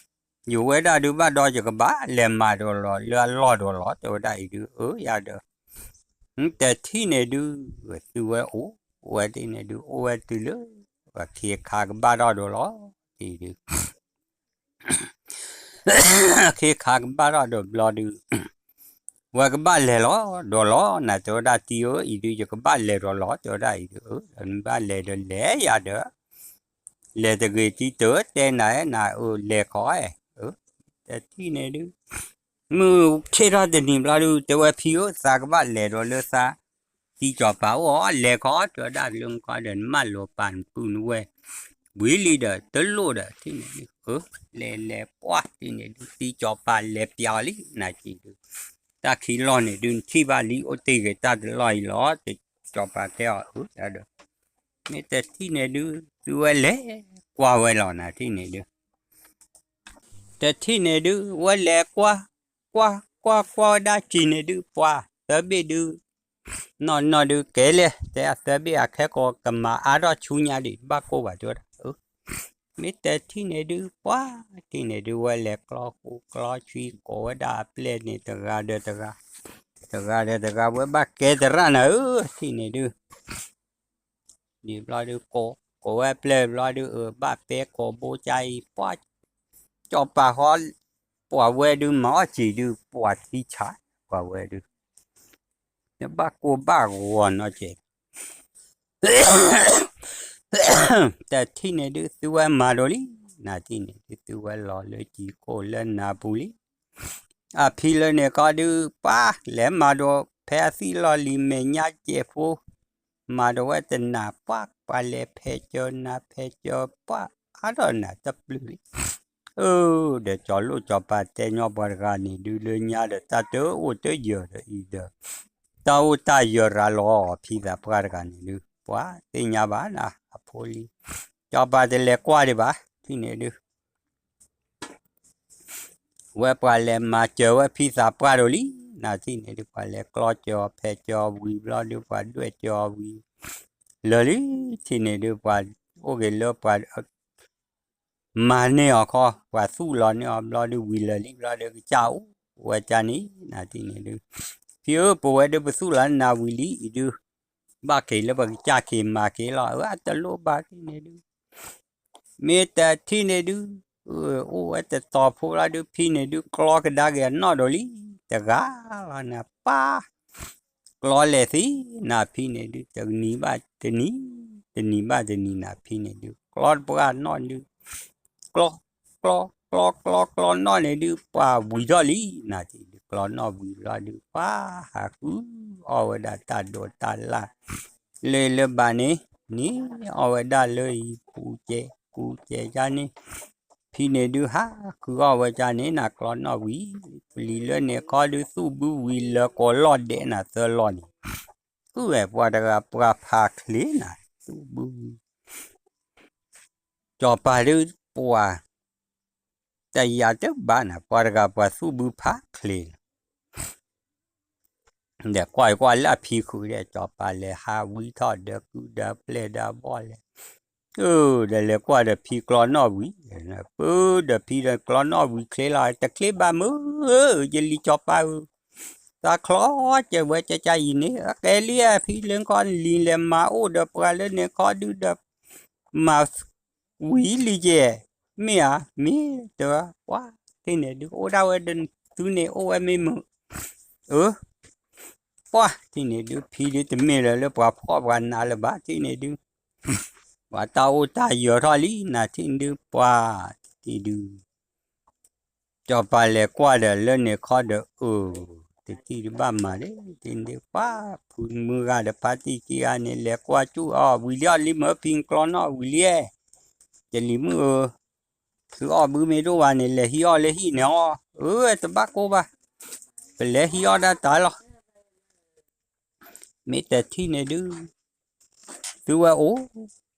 ယဝဲဒၣ်ဒုးဘၣ်ဒီးယကဘၣ်လဲၤမၤဒီးလီၤ လၢအလီၢ်ဒီးလီၤ တဲဝဲဒၣ်အံၤဒုး အၢ ယၤဒီး တထံၣ်န့ၣ်ဒုး သုဝဲအိၣ် အိၣ်ဝဲတ့ၢ်န့ၣ်ဒုး အိၣ်ဝဲတုၤလၢ အခ့အခါကဘၣ်ထီၣ်ဒီးလီၤ တ့ၢ်ဒုး အခ့အခါကဘၣ်ထီၣ်ဒီးဘျီဒုး ဝဲကဘၣ်လဲၤလီၤဒီးလီၤ နၤတဲဝဲဒၣ်တံၢ်ဧၢ အံၤဒုး ယကဘၣ်လဲၤဒီးလီၤ တဲဝဲဒၣ်အံၤဒုး အၢ နဘၣ်လဲၤဒီးလဲၤယၤဒီး လဲၤတဂ့ၤတံၢ်တၢ် တဲနၤဧၢ နၤအၢ လဲၤခီဧၢ တထံၣ်န့ၣ်ဒုး မုၢ်ဆ့ၣ်ထီၣ်တနံၤဘျီဒုး တဲဝဲဖံဧၢ သးကဘၣ်လဲၤဒီးလၢသး တံၢ်ကၠီၤပၤအိၣ်အီၤ လဲၤခီ တဲဝဲဒၣ်လၢနခီဒီး နမၢလီၤပာ်နပုၢ်နဝဲၢ် ဝံၤလံဒီး တလိၣ်ဒီး ထံၣ်န့ၣ်ဒုး အၢ လဲၤလဲၤပှၢ် တံၢ်န့ၣ်ဒုး တံၢ်ကၠီၤပၤလဲၤပျးအီၤလံ နၤက့ၤဒုး တၢ်ခံလီၢ်န့ၣ်ဒုး နထံၣ်ဘၣ်လံ အိၣ်တ့ၢ်ဂ့ၤတၢ်တလီၢ်အံၤလီၤ တံၢ်ကၠီၤပၤတဲအီၤ အၢ ဒီး မ့ၢ်တထံၣ်န့ၣ်ဒုး သုဝဲလဲၤ ကွၢ်ဝဲလီၤနၤထံၣ်န့ၣ်ဒုး, တထံၣ်န့ၣ်ဒုး ဝဲလဲၤကွၢ်, ကွၢ်ကွၢ်ကွၢ်ဝဲဒၣ်စံာ်န့ၣ်ဒုး ပှၤသၢဘ့ၣ်ဒုး, နီၢ်နီၢ်ဒုးကဲလဲၣ် တဲအသၢဘ့ၣ်အခဲကိးကမၤအါထီၣ်ဆူညါဒံး တဘၣ်ကိၢ်ဘၣ်တဲဝဲဒၣ်, မ့ၢ်တထံၣ်န့ၣ်ဒုး ပှၤထံၣ်န့ၣ်ဒုး ဝဲလဲၤကျီဃူကျီဆွံကိးဝဲဒၣ်အပျဲၢ်န့ၣ် တဂၤဒီးတဂၤ, တဂၤဒီးတဂၤ ဝဲဘၣ်ကဲသရၣ်နၤဧၢ ထံၣ်န့ၣ်ဒုး ဒ်ဘျီဒုး ကိးဝဲပျဲၢ်ဘျီဒုး အဘၣ်ပဲကိးဘိကါအံၤ ပှၤ ကၠီၤပၤဃီ ပှၤဝဲဒုး မၤအီၣ်စံာ်ဒုး ပှၤထံဆး ပှၤဝဲဒုး နဘၣ်ကိၢ်ဘၣ်ဂီၤနီတကဲး တထံၣ်န့ၣ်ဒုး သုဝဲမၤဒိးလံ, နထံၣ်န့ၣ်ဒုး သုဝဲလီၤလၢစံာ်ခိၣ်လၢနၤပူၤလံ. အဖံလၢန့ၣ်ခီဒုး ပှၤလဲၤမၤဒိး ဖဲအသံၣ်လီၢ်လံၤမဲာ်ညါကဲးဖိ, မၤဒိးဝဲတနၤ ပှၤ ပှၤလဲၤဖဲကၢနၤဖဲကၢ ပှၤအါထီၣ်နၤတပျုာ်လံ. အၢ ဒီးကၠီၤလိၣ်ကၠီၤပၤတဲညီပှၤတဂၤန့ၣ်ဒုး လၢညါဒီးတၢ်တအိၣ်တယၢၤဒီးအံၤဒီး တၢ်အိၣ်တၢ်ယၢၤရၤလီၤအီၤ ဖံသးပှၢ်တဂၤန့ၣ်ဒုး ပှၤသ့ၣ်ညါဘၣ်နၤအဖိလံ. ကၠီၤပၤတလဲၤကွၢ်ဒံးဘၣ် ထံၣ်န့ၣ်ဒုး ဝဲပှၤလဲၤမၤစၢၤဝဲဖံသးပှၢ်ဒိၣ်လံ, နထံၣ်န့ၣ်ဒုး ပှၤလဲၤကျီစၢၤအီၤဖဲးစၢၤအီၤဝံၤဘျီဒုး ပှၤဒွဲၣ်စၢၤအီၤဝံၤ လၢာ်လံ, ထံၣ်န့ၣ်ဒုး ပှၤအိၣ်က့ၤလၢပှၤ မၤန့ၢ်အီၤခီ ပှၤသူၣ်လီၤန့ၢ်အီၤဘျီဒုး ဝံၤလၢာ်လံဘျီဒုး ကစၢ်အိၣ်ဝဲကၢ်န့ၣ် နထံၣ်န့ၣ်ဒုး ဖံဧၢ ပဝဲဒုးပသူၣ်လီၤနၤဝံၤလံအံၤဒုး ဘ၁းက့ၤလၢပကစၢ်က့ၤမၤက့ၤလီၤ အၢ အတလိၣ်ဘၣ်ထံၣ်န့ၣ်ဒုး မ့ၢ်တထံၣ်န့ၣ်ဒုး အိၣ်ဝဲတတီၤဖိဘျီဒုး ဖံန့ၣ်ဒုး ကျီကဒါက့ၤအနီၣ်ဒိးလံ, တဂၤလီၤနၤပၢ် ကျီလဲၤသံနၤဖံန့ၣ်ဒုး တနံၤဘၣ်တနံၤ, တနံၤဘၣ်တနံၤနၤဖံန့ၣ်ဒုး ကျီတပှၢ်နီၣ်ဒုး ကျီ, ကျီ, ကျီ, ကျီ, ကျီနီၣ်န့ၣ်ဒုး ပှၤဝံၤထီၣ်လံ, နၤထံၣ်ဒုး ကျီနီၣ်ဝံၤဘျီဒုး ပှၤဟးဃုအီၣ်ဝဲဒၣ် တၢ်ဒိးတၢ်လၢ် လၢလၢဘၣ်န့ၣ် န့ၢ်အီၣ်ဝဲဒၣ်လၢအံၤ ပူၤကဲ, ကူကဲကန့ၣ်, ဖံန့ၣ်ဒုး ဟးဃုအီၣ်ဝဲကန့ၣ် နၤကျီနီၣ်ဝံၤ, ပလံၤလၢန့ၣ်ခီဒုး သူၣ်ဘုဝံၤလၢကိးလီၢ်ဒဲးနၤသၢလီၢ်န့ၣ်, သူၣ်ဝဲပှၤတဂၤပှၤဖးချ့နၤ, သူၣ်ဘုဝံၤ ကၠီၤပၤဒုးပှၤ တယာ်တဘၣ်နၤ ပှၤတဂၤပှၤသူၣ်ဘုဖးချ့လီၤ, ဒီးကွၢ်ကွၢ်လၢအဖံဃုာ်ဒီး ကၠီၤပၤလဲၤဟးဝံထီၣ်ဒီးကုဒီးပျဲၢ်ဒီးအဘီၣ်လဲၣ်, ဒီးလဲၤကွၢ်ဒီးဖံကျီနီၣ်ဝံၤ, ပၢ်ဒီးဖံဒီးကျီနီၣ်ဝံၤချ့လီၤ တချ့ဘၣ်မုၢ်, ယလံၤကၠီၤပၤဧၢ သးချီကဲဝဲကကါအံၤန့ၣ် ကဲလံ ဖံလၢခီလံၤလဲၤမၤအိၣ်ဒီးပှၤလၢန့ၣ်ခီဒုးဒီး မၤဝံၤလံကဲ, မ့ၢ်ဧါ, မ့ၢ်တဝဲ ပှၤထံၣ်န့ၣ်ဒုး အိၣ်ဒၣ်ဝဲဒၣ်သုန့ၣ် အိၣ်ဝဲမ့ၢ်မုာ်, အၢ ပှၤထံၣ်န့ၣ်ဒုး ဖံဒုးတမ့ၢ်လၢၤလၢပှၤဖှီၣ်ပှၤနးလၢၤဘၣ် ထံၣ်န့ၣ်ဒုး ပှၤတၢ်အိၣ်တၢ်ယၢၤထီၣ်လံ နၤထံၣ်န့ၣ်ဒုး ပှၤတထံၣ်ဒုး ကၠီၤပၤလဲၤကွၢ်ဒီးလၢန့ၣ်ခီဒီး အၢ တထံၣ်ဒုးဘၣ်မၤလံ ထံၣ်န့ၣ်ဒုး ပှၤဖုမုၢ်ဂၤဒီးဖါတံၢ်ခံဂၤန့ၣ် လဲၤကွၢ်ကၠူၣ်အီၤ ဝံၤလံအီၤလံမၢဖံကျီနီၣ်ဝံၤလံ, ယလံၤမုၣ်ဧၢ, သုအီၣ်ဘုမ့ၢ်တအိၣ်ဘၣ်န့ၣ် လဲၤဟံးအီၣ်လၢဟံၣ်န့ၣ်အီၤ, အၢ တဘၣ်ကိၢ်ဘၣ်, ပလဲၤဟံးအီၣ်ဒၣ်တၢ်လီၤ မ့ၢ်တထံၣ်န့ၣ်ဒုး သုဝဲအိၣ်,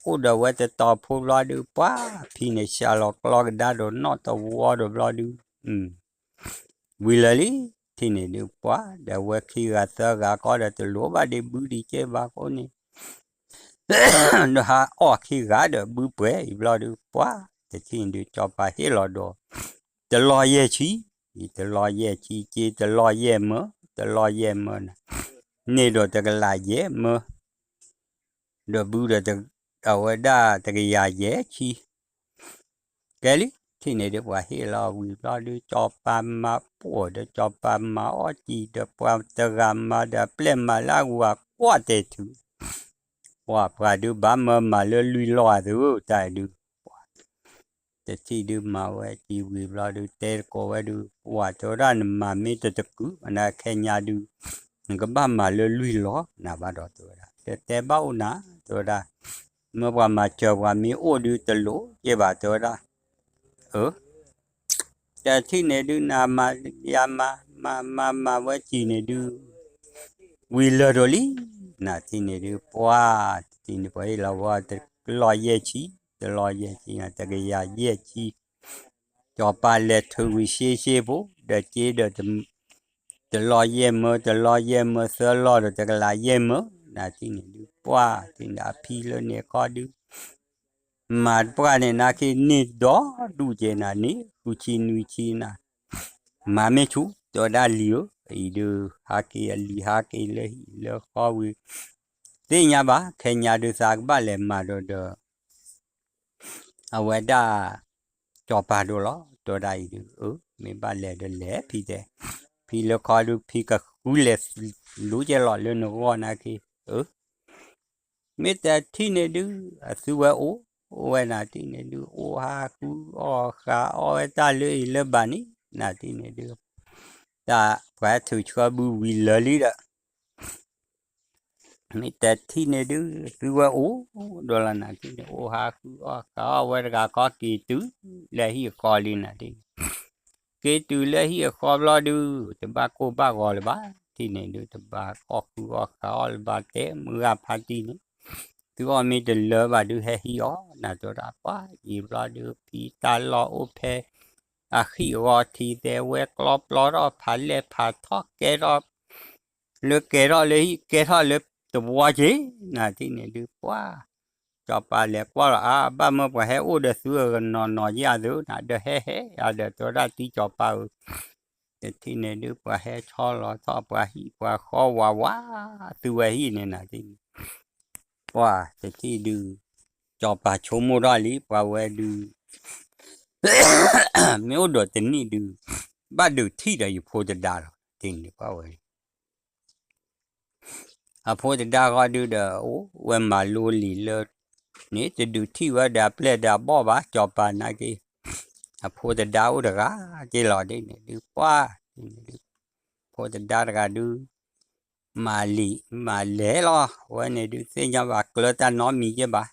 အိၣ်ဒီးဝဲတတီၤဖိဘျီဒုး ပှၤဖံန့ၣ် စှၤလီၤကျီကဒါဒီးနီၣ်တဝီဒီးဘျီဒုး, ဝံၤလၢာ်လံ, ထံၣ်န့ၣ်ဒုး ပှၤဒီးဝဲခံဂၤသၢဂၤကီဒီး တလိၣ်ဘၣ်ဒံးဘုဒံးကဲဘၣ်ဃိန့ၣ် ဒီးဟးအီၣ်ခံဂၤဒီးဘုပှဲၤအံၤဘျီဒုး ပှၤတထံၣ်ဒုး ကၠီၤပၤဟ့ၣ်လီၤဒီး တလီၤယဲၢ်ဆံ, တလီၤယဲၢ်ဆံက့ တလီၤယဲၢ်မၢ, တလီၤယဲၢ်မၢနၤ, န့ၢ်ဒီးတကလးယဲၢ်မၢ, ဒီးဘုဒီးအဝဲဒၣ်တကယၤယဲၢ်ဆံ ကဲလံ, ထံၣ်န့ၣ်ဒုး ပှၤဟ့ၣ်လီၤဝံၤဘျီဒုး ကၠီၤပၤမၤပိာ်ဒီး ကၠီၤပၤမၤအီၣ်စံာ်ဒီး ပှၤတဂၤမၤဒီးအပျဲၢ်မၤလၢအဂုၤအကွၢ်တဲာ်ထုး, ပှၤပှၤဒုးဘၣ်မၢမၤလၢလွံၢ်လီၢ်အသုတၢ်ဒုး, တထံၣ်ဒုးမၤဝဲစံာ်ဝံၤဘျီဒုး တဲတကိးဝဲဒုး ပှၤတဲဝဲဒၣ်နမၤမ့ၢ်တတကုာ် နခဲညါဒုး နကဘၣ်မၤလၢလွံၢ်လီၢ်နၤဘၣ်ဒီးတဲဝဲဒၣ် တတဲဘၣ်အိၣ်နၤ တဲဝဲဒၣ် မ့ၢ်ပှၤမၤစၢၤပှၤမ့ၢ်အိၣ်ဒုးတလိၣ်ကဲဘၣ်တဲဝဲဒၣ် အၢ တထံၣ်န့ၣ်ဒုး နမၤယၤမၤ မၤမၤမၤဝဲစံာ်န့ၣ်ဒုး ဝံၤလၢာ်ဒိၣ်လံ, နထံၣ်န့ၣ်ဒုး ပှၤ တထံၣ်န့ၣ် ပှၤဟ့ၣ်လီၤဝဲတလီၢ်ယဲၢ်ဆံ, တ တလီၢ်ယဲၢ်ဆံနၤ တကယၤယဲၢ်ဆံ, စီၤပၤလဲၤထုးဝံၤရှဲရှဲဖိ ဒီးက့ဒီး တလီၢ်ယဲၢ်မၢ တလီၢ်ယဲၢ်မၢ သၢလီၢ်ဒီးတကလးယဲၢ်မၢ နၤထံၣ်န့ၣ်ဒုး ပှၢ်ထံၣ်န့ၣ် အဖံလၢန့ၣ်ခီဒုး မၤတပှၢ်န့ၣ် နၤက့န့ၢ်ဒီဒူၣ်ကဲနၤန့ၣ် ဃုဆံနွံဆံနၤ မၤမ့ၢ်ဆူၣ် တဲဝဲဒၣ်လံၤဧၢ, အံၤဒုး ဟးက့ၤအလံၤ ဟးက့ၤလၢဟံၣ်လၢဃီဝံၤ သ့ၣ်ညါဘၣ် ခဲညါဒုးသးကဘၣ်လဲၤမၤဒီးဒီး အဝဲဒၣ် စီၤပၤဒိၣ်လီၤ တဲဝဲဒၣ်အံၤဒုး အၢ မ့ၢ်ဘၣ်လဲၤဒီးလဲၤဖံတဲ, ဖံလၢခီဒုး ဖံကဃုလဲၤလူၤကဲလီၤလၢနဂီၢ်နၤက့ အၢ မ့ၢ်တထံၣ်န့ၣ်ဒုး အသုဝဲအိၣ်ဝဲနၤထံၣ်န့ၣ်ဒုး အိၣ်ဟးဃုအီၣ်ဃုအီၣ်ဝဲတၢ်လၢအံၤလၢဘၣ်န့ၣ် နၤထံၣ်န့ၣ်ဒုး တၢ်ပှၤထုးဆှၢဘုဝံၤလၢာ်လံဒီး မ့ၢ်တထံၣ်န့ၣ်ဒုး သုဝဲအိၣ်ဒီးလီၤနၤထံၣ်န့ၣ် အိၣ်ဟးဃုအီၣ်ဃုအီၣ်ဝဲတဂၤခီက့ၤတုၤလၢဟံၣ်အဃီလံနၤထံၣ်န့ၣ် က့ၤတုၤလၢဟံၣ်အဃီဘျီဒုး တဘၣ်ကိၢ်ဘၣ်ဂီၤလၢၤဘၣ် ထံၣ်န့ၣ်ဒုး တဘၣ်အီၣ်ဃုအီၣ်ဃုအီၣ်လၢၤဘၣ် တဲမုၢ်ဂၤဖါတံၢ်န့ၣ် သုအီၣ်မ့ၢ်တလၢဘၣ်ဒုး ဟဲဟံးအီၣ် နၤတဲဝဲဒၣ် ပှၢ်ယံာ်ဘျီဒုး ဖံတၢ်လီၢ်အိၣ်ဖဲ အဃံအဂီၤထံးသဲဝဲကျီပျီထီၣ် ဖးလဲၢ်ဖးထီၣ် ကဲထီၣ် လၢကဲထီၣ်လၢဟံၣ် ကဲထီၣ်လၢတဝီက့ၤ နၤထံၣ်န့ၣ်ဒုး ပှၢ် စီၤပၤလဲၤကွၢ်လီၤ အါ ဘၣ်မၢပှၤဟဲအိၣ်ဒီးသုအကနီၤနီၤယဲၢ်သု နၤဒီးဟဲဟဲယၤဒီး တဲဝဲဒၣ်တံၢ်စီၤပၤဧၢ တထံၣ်န့ၣ်ဒုး ပှၤဟဲဆီလီၤထီၣ်ပှၤဟံၣ်ပှၤဃီဝးဝး သုဝဲဟံၣ်န့ၣ်နၤထံၣ်န့ၣ် ပှၢ်တထံၣ်ဒုး စီၤပၤဆိကမိၣ်ထီၣ်လံ ပှၤဝဲဒုး မ့ၢ်အိၣ်ဒီးတနံၣ်ဒုး ဘၣ်ဒုးထံၣ်ဒီးယဖိတဒါလီၤ ထံၣ်န့ၣ်ပှၤဝဲ အဖိတဒါဃီဒုးဒီး အိၣ်ဝဲမၤလိလံာ်လၢ န့ၣ် တဒုးထံၣ်ဝဲဒီးအပျဲၢ်ဒီးအဘီၣ်ဘၣ် စီၤပၤနာ်က့ အဖိတဒါအိၣ်တဂၤက့လီၤ ဒ်န့ၣ်ဒုး ပှၢ် ဒ်န့ၣ်ဒုး ဖိတဒါတဂၤဒုး မၤလံာ်မၤလဲၢ်လီၤ ဝဲန့ၣ်ဒုး သ့ၣ်ညါဘၣ်ကျၢၤတၢ်နီတမံၤယဲၢ်ဘၣ်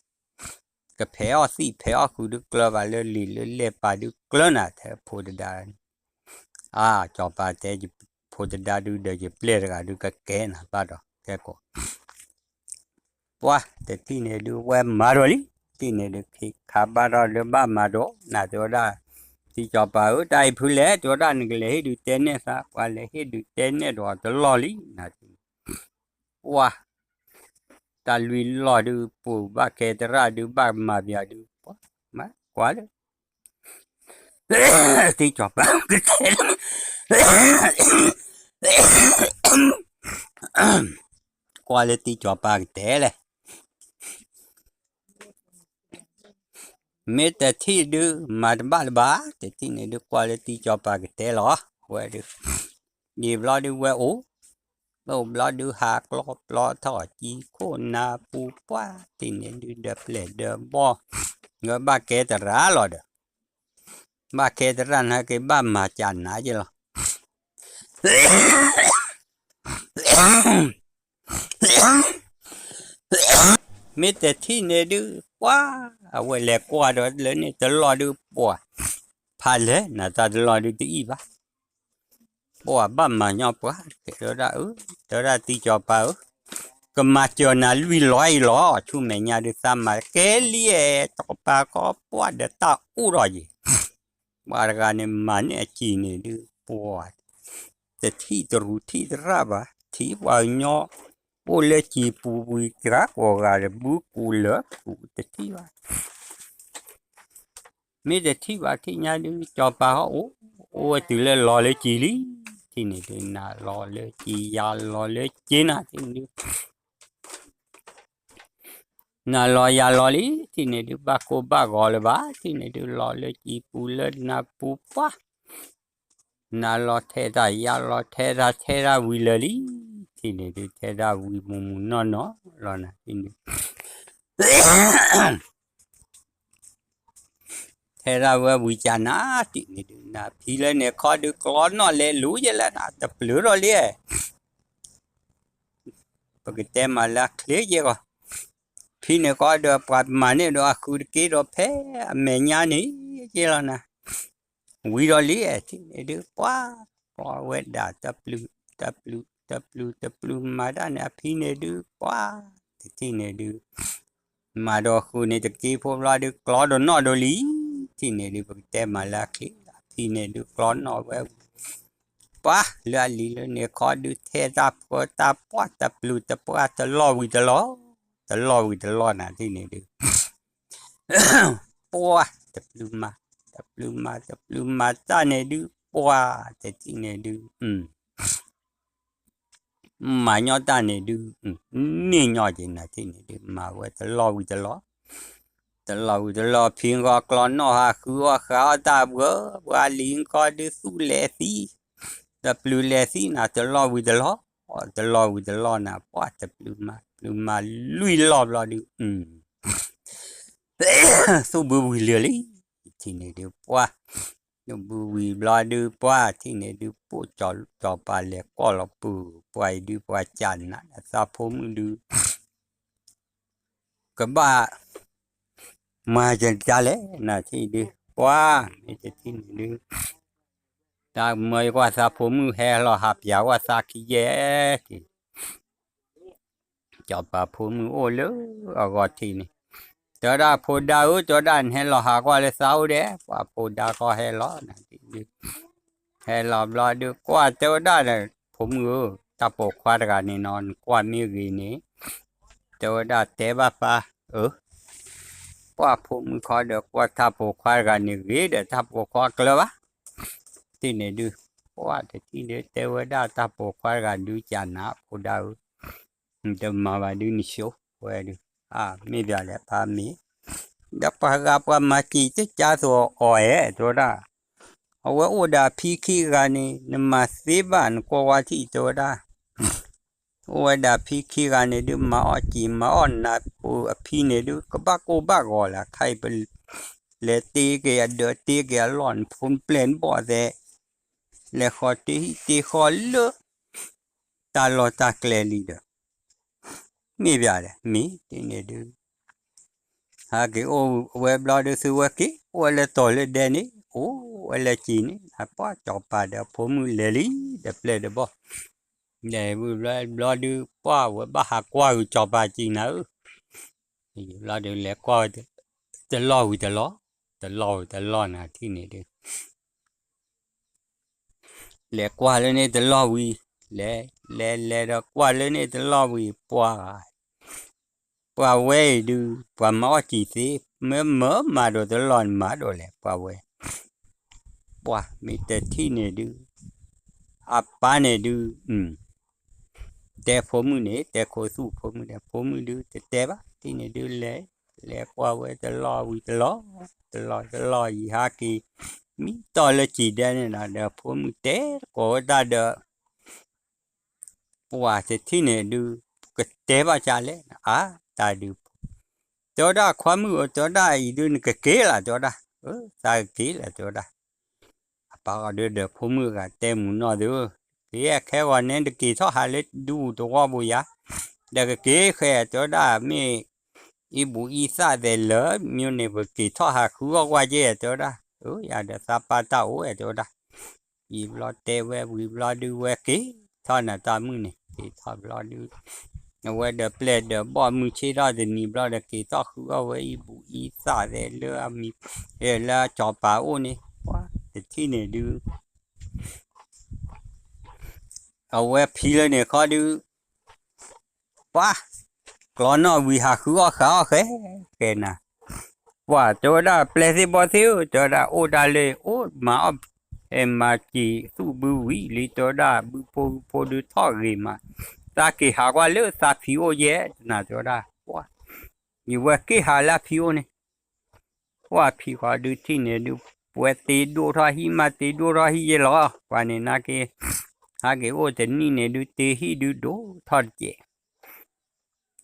ကဖဲးအီၣ်သံၣ်ဖဲးအီၣ်ဃုာ်ဒုးကျၢၤဘၣ်လၢလံာ်လၢလဲၢ်ပာ်ဒုးကျၢၤနၤ ထဲဖိတဒါန့ၣ် အါ စီၤပၤတဲ ဖိတဒါဒုးဒီးယပျဲၢ်တဂၤဒုးကကဲနၤဘၣ်ဒီး ကဲကိး ပှၢ်တထံၣ်န့ၣ်ဒုး ဝဲမၤဒီးလံ ထံၣ်န့ၣ်ဒုး ခ့ခါဘၣ်ထီၣ်လၢဘၣ်မၤဒီး နၤတဲဝဲဒၣ် တံၢ်စီၤပၤဧၢ တၢ်အံၤဖုလဲၣ် တဲဝဲဒၣ် နကလဲၤဟ့ၣ်ဒုးတဲနဲၣ်သး ပှၤလဲၤဟ့ၣ်ဒုးတဲနဲၣ်ဒီးတလီၢ်လံ နၤ ပှၢ် တၢ်လွံၢ်လီၢ်ဒုး ပှၤဘၣ်ကဲသရၣ်ဒုး ဘၣ်မၤပၠးဒုး ပှၢ် မၤကွၢ်လၢ တံၢ်စီၤပၤ ကတဲ ကွၢ်လၢတံၢ်စီၤပၤကတဲလဲၣ် မ့ၢ်တထံၣ်ဒုး မၤတဘၣ်လၢၤဘၣ် တထံၣ်န့ၣ်ဒုး ကွၢ်လၢတံၢ်စီၤပၤကတဲလီၤ ဝဲဒုး ယံာ်ဘျီဒုးဝဲအိၣ် ဝဲအိၣ်ဘျီဒုးဟးကျီပျီထီၣ်ကံခိၣ်နၢပူၤပှၢ် တထံၣ်န့ၣ်ဒုးဒီးပျဲၢ်ဒီးဘီၣ် ဝဲဘၣ်ကဲသရၣ်လီၤဒီး ဘၣ်ကဲသရၣ်နာ်က့ဘၣ်မၤကၢ်နၤက့လီၤ မ့ၢ်တထံၣ်န့ၣ်ဒုး ပှၢ် အဝဲလဲၤကွၢ်ဒီးလၢန့ၣ်တလီၢ်ဒုး ပှၢ် ဖးလဲၢ်နၤတၢ်တလီၢ်ဒုးတအံၣ်ဘၣ် ပှၢ်ဘၣ်မၤညီပှၢ်တကဲ တဲဝဲဒၣ်အၢ တဲဝဲဒၣ်တံၢ်စီၤပၤဧၢ ကမၤစၢၤနၤလွံၢ်လီၢ်အံၤလီၤ ဆူမဲာ်ညါဒုးသးမၤကဲလံ စီၤပၤကီပှၢ်ဒီးတၢ်အိၣ်ထီၣ်ယံၤ ပှၤတဂၤန့ၣ်မၤန့ၢ်အစံၤန့ၣ်ဒုး ပှၢ် တထံၣ်တရူးထံၣ်သရၣ်ဘၣ် ထံၣ်ပှၤကညီ အိၣ်လၢစံာ်ပူၤဝံၤ တဂၤကိးဂၤဒီးဘုကူးလၢကူးတထံၣ်ဘၣ် မ့ၢ်တထံၣ်ဘၣ်ထံၣ်ညါဒုး စီၤပၤဟီၣ်အိၣ် အိၣ်ဝဲတုၤလၢလီၤလၢစံာ်လံ ထံၣ်န့ၣ်ဒုး နၤလီၤလၢစံာ် ယၤလီၤလၢစ့နၤ ထံၣ်န့ၣ်ဒုး နၤလီၤယၤလီၤလံ ထံၣ်န့ၣ်ဒုး ဘၣ်ကိၢ်ဘၣ်ဂီၤလၢၤဘၣ် ထံၣ်န့ၣ်ဒုး လီၤလၢစံာ်ပူၤလၢနၢ်ပူၤပှၢ် နၤလီၤထဲတၢ် ယၤလီၤထဲတၢ် ထဲတၢ်ဝံၤလၢာ်လံ ထံၣ်န့ၣ်ဒုး ထဲတၢ်ဝံၤမုၢ်မုၢ်နီၢ်နီၢ်လီၤနၤ ထံၣ်န့ၣ် ထဲဒၣ်ဝဲဝံၤကနၤ ထံၣ်န့ၣ်ဒုး နၤဖံလၢန့ၣ်ခီဒုး ကျီနီၣ်လဲၤလူၤယဲလဲၣ်နၤ တပျုၤထီၣ်လံ ပကတဲမးလၢအချ့ယဲၢ်ဂီၢ် ဖံန့ၣ်ဃီဒီးပှၤမၤန့ၢ်ဒီးအဃုတက့ဒီးဖဲအမဲာ်ညါန့ၣ် ယဲလီၤနၤ ဝံၤဒီးလံ ထံၣ်န့ၣ်ဒုး ပှၤ ကျီဝဲဒၣ် တပျုၤ တပျုၤ တပျုၤ တပျုၤမၤတၢ်န့ၣ် အဖံန့ၣ်ဒုး ပှၤ တထံၣ်န့ၣ်ဒုး မၤဒီးဃုာ်န့ၣ်တက့ၢ် ဖိဘျီဒုး ကျီဒီးနီၣ်ဒီးလံ, ထံၣ်န့ၣ်ဒုး ပကတဲမၤလၢအချ့ အဖံန့ၣ်ဒုး ကျီနီၣ်ဝဲ ပှၤလၢအလံၤလၢန့ၣ်ခီဒုး ထဲတၢ်ဖှီတၢ်ပှၢ် တပျုာ်တပှၢ် တလီၢ်ဝံၤတလီၢ်, တလီၢ်ဝံၤတလီၢ်နၤ ထံၣ်န့ၣ်ဒုး ပှၢ်တပျုာ်မး, တပျုာ်မး တပျုာ်မးတၢ်န့ၣ်ဒုး ပှၢ်တထံၣ်န့ၣ်ဒုး မၤညီတၢ်န့ၣ်ဒုး န့ၢ်ညီက့ၤနၤ ထံၣ်န့ၣ်ဒုး မၤဝဲတလီၢ်ဝံၤတလီၢ်, တလီၢ်ဝံၤတလီၢ် ဖံဃီကျီနီၣ်ဟးဃုအီၣ်ဃးအီၣ်တၢ်ဘှီ, ပှၤလံၤခီဒုးသူၣ်လဲၤသံ, တပျုာ်လဲၤသံနၤ တလီၢ်ဝံၤတလီၢ်, တလီၢ်ဝံၤတလီၢ်နၤ ပှၢ်တပျုာ်မး ပျုာ်မးလွံၢ်လီၢ်ဘျီဒုး သူၣ်ဘုဝံၤလၢာ်လံ, ထံၣ်န့ၣ်ဒုး ပှၢ် သူၣ်ဘုဝံၤဘျီဒုး ပှၢ်ထံၣ်န့ၣ်ဒုး ပိာ်စီၤပၤလဲၤကွၢ်လီၤပုၢ် ပှၢ်အံၤဒုး ပှၤကၢ်နး သးဖိမုၣ်ဒုး ကဘၣ်မၤယကလဲၣ် နၤထံၣ်ဒုး ပှၢ် မ့ၢ်တထံၣ်န့ၣ်ဒုး တၢ်မၢယကွၢ်သးဖိမုၣ်ဟဲလီၤဟးပၠးဝဲ သးခံယဲၢ်က့ၤ စီၤပၤဖိမုၣ်အိၣ်လၢအဂီၢ်ထံးန့ၣ်, တဲဝဲဒၣ်ဖိဒါဧၢ, တဲဝဲဒၣ်နဟဲလီၤဟးကွၢ်လၢသးအိၣ်ဒဲး, ပှၤဖိဒါဃီဟဲလီၤ, ဟဲလီၤဘျီဒုးကွၢ်တဲဝဲဒၣ်ဒီး ဖိမုၣ်ဧၢ, တၢ်ပိာ်ခွါတဂၤန့ၣ်နီၤ နကွၢ်မ့ၢ်ဂ့ၤန့ၣ်, တဲဝဲဒၣ်တဲဘၣ်ပၢ်ဧၢ, ကွၢ်ဖိမုၣ်ခီဒီးကွၢ်တၢ်ပိာ်ခွါတဂၤန့ၣ်ဂ့ၤဒီးတၢ်ပိာ်ခွါကျၢၤဘၣ်, ထံၣ်န့ၣ်ဒုး, ပှၢ်တထံၣ်ဒုး တဲဝဲဒၣ်တၢ်ပိာ်ခွါတဂၤဒုးကၢ်နးဖိဒါဧၢ နတမၤဘၣ်ဒုးနဆိဝဲဒုး, မ့ၢ်ဘၣ်လဲၣ်ပၢ်မ့ၢ်, ဒီးပှၤဂၤပှၤမၤစံၣ်တဲကၢသိးအီၤအဲၣ် တဲဝဲဒၣ်, အဝဲအိၣ်ဒီးအဖံခံဂၤန့ၣ် နမၤသ့ဘၣ်နကွၢ်ဝါထံၣ် တဲဝဲဒၣ်, အိၣ်ဝဲဒီးအဖံခံဂၤန့ၣ်ဒုး မၤအီၣ်စံၣ်မၤအီၣ်နးဖိအဖံန့ၣ်ဒုး ကဘၣ်ကိၢ်ဘၣ်ဂီၤလၢ ခဲအံၤပ လဲၤတ့က့ၤအဒၢးတ့က့ၤအလီၢ် နဖိနပျဲၢ်နဘီၣ်သဲး လဲၤဃီၤတ့ဟံၣ်တ့ဃီလၢ တၢ်လီၢ်တၢ်ကျဲလံဒီး မ့ၢ်ဘၣ်လဲၣ် မ့ၢ်တန့ၣ်ဒုး ဟးက့ၤအိၣ်ဝဲဘျီဒုး သုဝဲက့ၤအိၣ်ဝဲလၢတီၤလၢဒဲန့ၣ် အိၣ်ဝဲလၢစံၣ်န့ၣ် အပှၢ်စီၤပၤဒီးအဖိမုၣ်လဲၤလံ ဒီးပျဲၢ်ဒီးဘီၣ် လဲၤဝံၤဘျီဒုး ပှၢ်ဝဲဘၣ်ဟးကွၢ်ဂုာ်စီၤပၤစံၣ်နၤဧၢ ဘျီဒုးလဲၤကွၢ်ဝဲ တလီၢ်ဝံၤတလီၢ်, တလီၢ်ဝံၤတလီၢ်နၤထံၣ်န့ၣ်ဒုး လဲၤကွၢ်လၢန့ၣ်တလီၢ်ဝံၤ, လဲၤ လဲၤလဲၤဒီးကွၢ်လၢန့ၣ်တလီၢ်ဝံၤ ပှၢ် ပှၤဝဲအံၤဒုး ပှၤမၤအီၣ်စံၣ်သ့, မ့ၢ်မၤဒိးတလီၢ်န့ၣ်မၤဒိးလဲၣ် ပှၤဝဲ, ပှၢ်မ့ၢ်တထံၣ်န့ၣ်ဒုး အပၢ်န့ၣ်ဒုး တဲဖိမုၣ်န့ၣ် တဲခိၣ်သူၣ်ဖိမုၣ်ဒီး ဖိမုၣ်ဒုး တတဲဘၣ် ထံၣ်န့ၣ်ဒုးလဲၤ, လဲၤကွၢ်ဝဲတလီၢ်ဝံၤတလီၢ်, တလီၢ်တလီၢ်ယံၤဟးက့ၤ, မံတီၢ်လၢစံၣ်ဒဲန့ၣ်ဒီး ဖိမုၣ်တဲတကိးဝဲတၢ်ဒီး ပှၤတထံၣ်န့ၣ်ဒုး ကတဲဘၣ်ကလဲၣ် အါတၢ်ဒုး, တဲဝဲဒၣ်ခွါမုၣ်ဧၢ တဲဝဲဒၣ်အံၤဒုး နကက့ၤလၢ တဲဝဲဒၣ်, သးကက့ၤလၢ တဲဝဲဒၣ် အပၢ်ဂီၤဒုးဒီးဖိမုၣ်ဂၤတဲမုၢ်နီၢ်သုဧၢ, က့ၤခဲဂီၤန့ၣ် တက့ၤထီၣ်ဟးလၢဒူပူၤတဝီပူၤယၤ, ဒီးကက့ၤဃဲ တဲဝဲဒၣ် မ့ၢ် အံၤဘူၣ်အံသၣ်သဲးလၢာ် မ့ၢ်န့ၣ် ပက့ၤထီၣ်ဟးဃုအီၣ်ကွၢ်က့ တဲဝဲဒၣ်, ယၤဒီးသးပၢ်တၢ်အိၣ်ဝဲ တဲဝဲဒၣ်, ယံာ်ဘျီတဲဝဲဝံၤဘျီဒုးဝဲက့ၤ ထီၣ်နတၢ်မုၣ်န့ၣ် က့ၤထီၣ်ဘျီဒုး အဝဲဒီးပျဲၢ်ဒီးဘီၣ်မုၢ်ဆ့ၣ်ထီၣ်တနံၤဘျီဒီး က့ၤထီၣ်ဃုအီၣ်ဝဲအံၤဘူၣ်အံသၣ်သဲးလၢအမံၤ လၢစီၤပၤအိၣ်န့ၣ် ပှၤတထံၣ်န့ၣ်ဒုး အဝဲဖံလၢန့ၣ်ခီဒုး ပှၤ ကျီနီၣ်ဝံၤဟးဃုအီၣ်ဃးအီၣ်ဃဲ ဃဲနၤ, ပှၤတဲဝဲဒၣ် ပျဲၢ်သ့ၣ်ဘီၣ်သ့ၣ်ဧၢ တဲဝဲဒၣ် အိၣ်ဒၣ်လၢအိၣ်မၤအီၣ် မၤစံၣ်သူၣ်ဘုဝံၤလံ တဲဝဲဒၣ် ဘုဖိဃုဖိဒုးထီၣ်ဂ့ၤမး, သးက့ၤဟးကွၢ်လၢသးဖံအိၣ်ယဲၢ် တနၤတဲဝဲဒၣ် ပှၤ ယဝဲက့ၤဟးလၢအဖံအိၣ်န့ၣ် ပှၤဖံဃီဒုးထံၣ်န့ၣ်ဒုး ပှၤတ့ဒိၣ်ထီၣ်ဟံၣ်မး တ့ဒိၣ်ထီၣ်ဟံၣ်ယဲၢ်လီၤ, ပှၤန့ၣ်နာ်က့ ဟးက့ၤအိၣ်တနံၣ်န့ၣ်ဒုး တ့ဟံၣ်ဒုးဒိၣ်ထီၣ်တကဲး,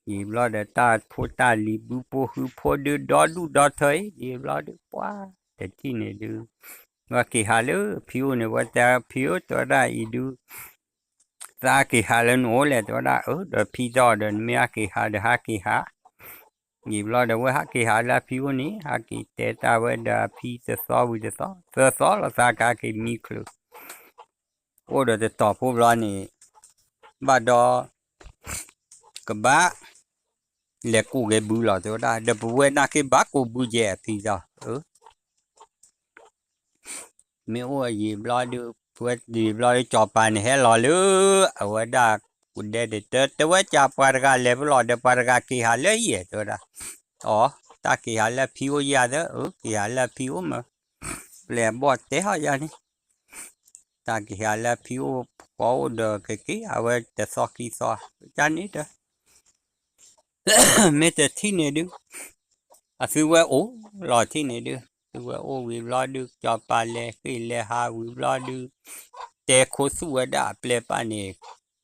ယံာ်ဘျီဒီးတၢ်ဖိတၢ်လံၤဘုဖိဃုဖိဒုးဒီဒူၣ်ဒီထၢအံၤ ယံာ်ဘျီဒုး ပှၤတထံၣ်န့ၣ်ဒုး ဝဲက့ၤဟးလၢဖံအိၣ်န့ၣ် ဝဲတဲဖံအိၣ်တဲဝဲဒၣ်အံၤဒုး သးက့ၤဟးလၢနအိၣ်လဲၣ် တဲဝဲဒၣ် အၢ ဒီးဖံသီဒီး နမ့ၢ်ဟဲက့ၤဟးဒီးဟဲက့ၤဟး ယံာ်ဘျီဒီး ဝဲဟးက့ၤဟးလၢအဖံအိၣ်န့ၣ် ဟးက့ၤတဲတၢ်ဝဲဒီးအဖံတသီဝံၤတသီ သၢသီလီၤ သးကဟဲက့ၤမံချုး အိၣ်ဒီးတတီၤဖိဘျီန့ၣ် ဘၣ်ဒီး ကဘၣ် လဲၤကိးက့ၤဘုလီၤ တဲဝဲဒၣ်, ဒီးပဝဲနာ်က့ဘၣ်ကိးဘုယဲၢ်အဖံသီ မ့ၢ်အိၣ်ယံာ်ဘျီဒုး ပဝဲယံာ်ဘျီဒုးကၠီၤပၤန့ၣ်ဟဲလီၤလၢ အဝဲဒၣ်ကူၣ်ဒဲန့ၣ် တဲဝဲကၠီၤပၤတဂၤလဲၤဖဲလဲၣ်ဒီး ပှၤတဂၤက့ၤဟးလၢယဲၢ် တဲဝဲဒၣ်, အီ တၢ်က့ၤဟးလၢဖံအိၣ်ယၤသၢ အၢ က့ၤဟးလၢဖံအိၣ်မး, ပျဲၢ်ဘီၣ်တဲဟီၣ်ယၤန့ၣ်, တၢ်က့ၤဟးလၢဖံအိၣ်ဃီအိၣ်ဒီးကက့ၤ အဝဲတသီခံသီ ကန့ၣ်ဒီး မ့ၢ်တထံၣ်န့ၣ်ဒုး အသုဝဲအိၣ်လီၤထံၣ်န့ၣ်ဒုး သုဝဲအိၣ်ဝံၤဘျီဒုး ကၠီၤပၤလဲၤဃ့ၢ်လဲၤဟးဝံၤဘျီဒုး တဲခိၣ်သူၣ်ဝဲဒၣ်အပျဲၢ်ပၢ်န့ၣ်,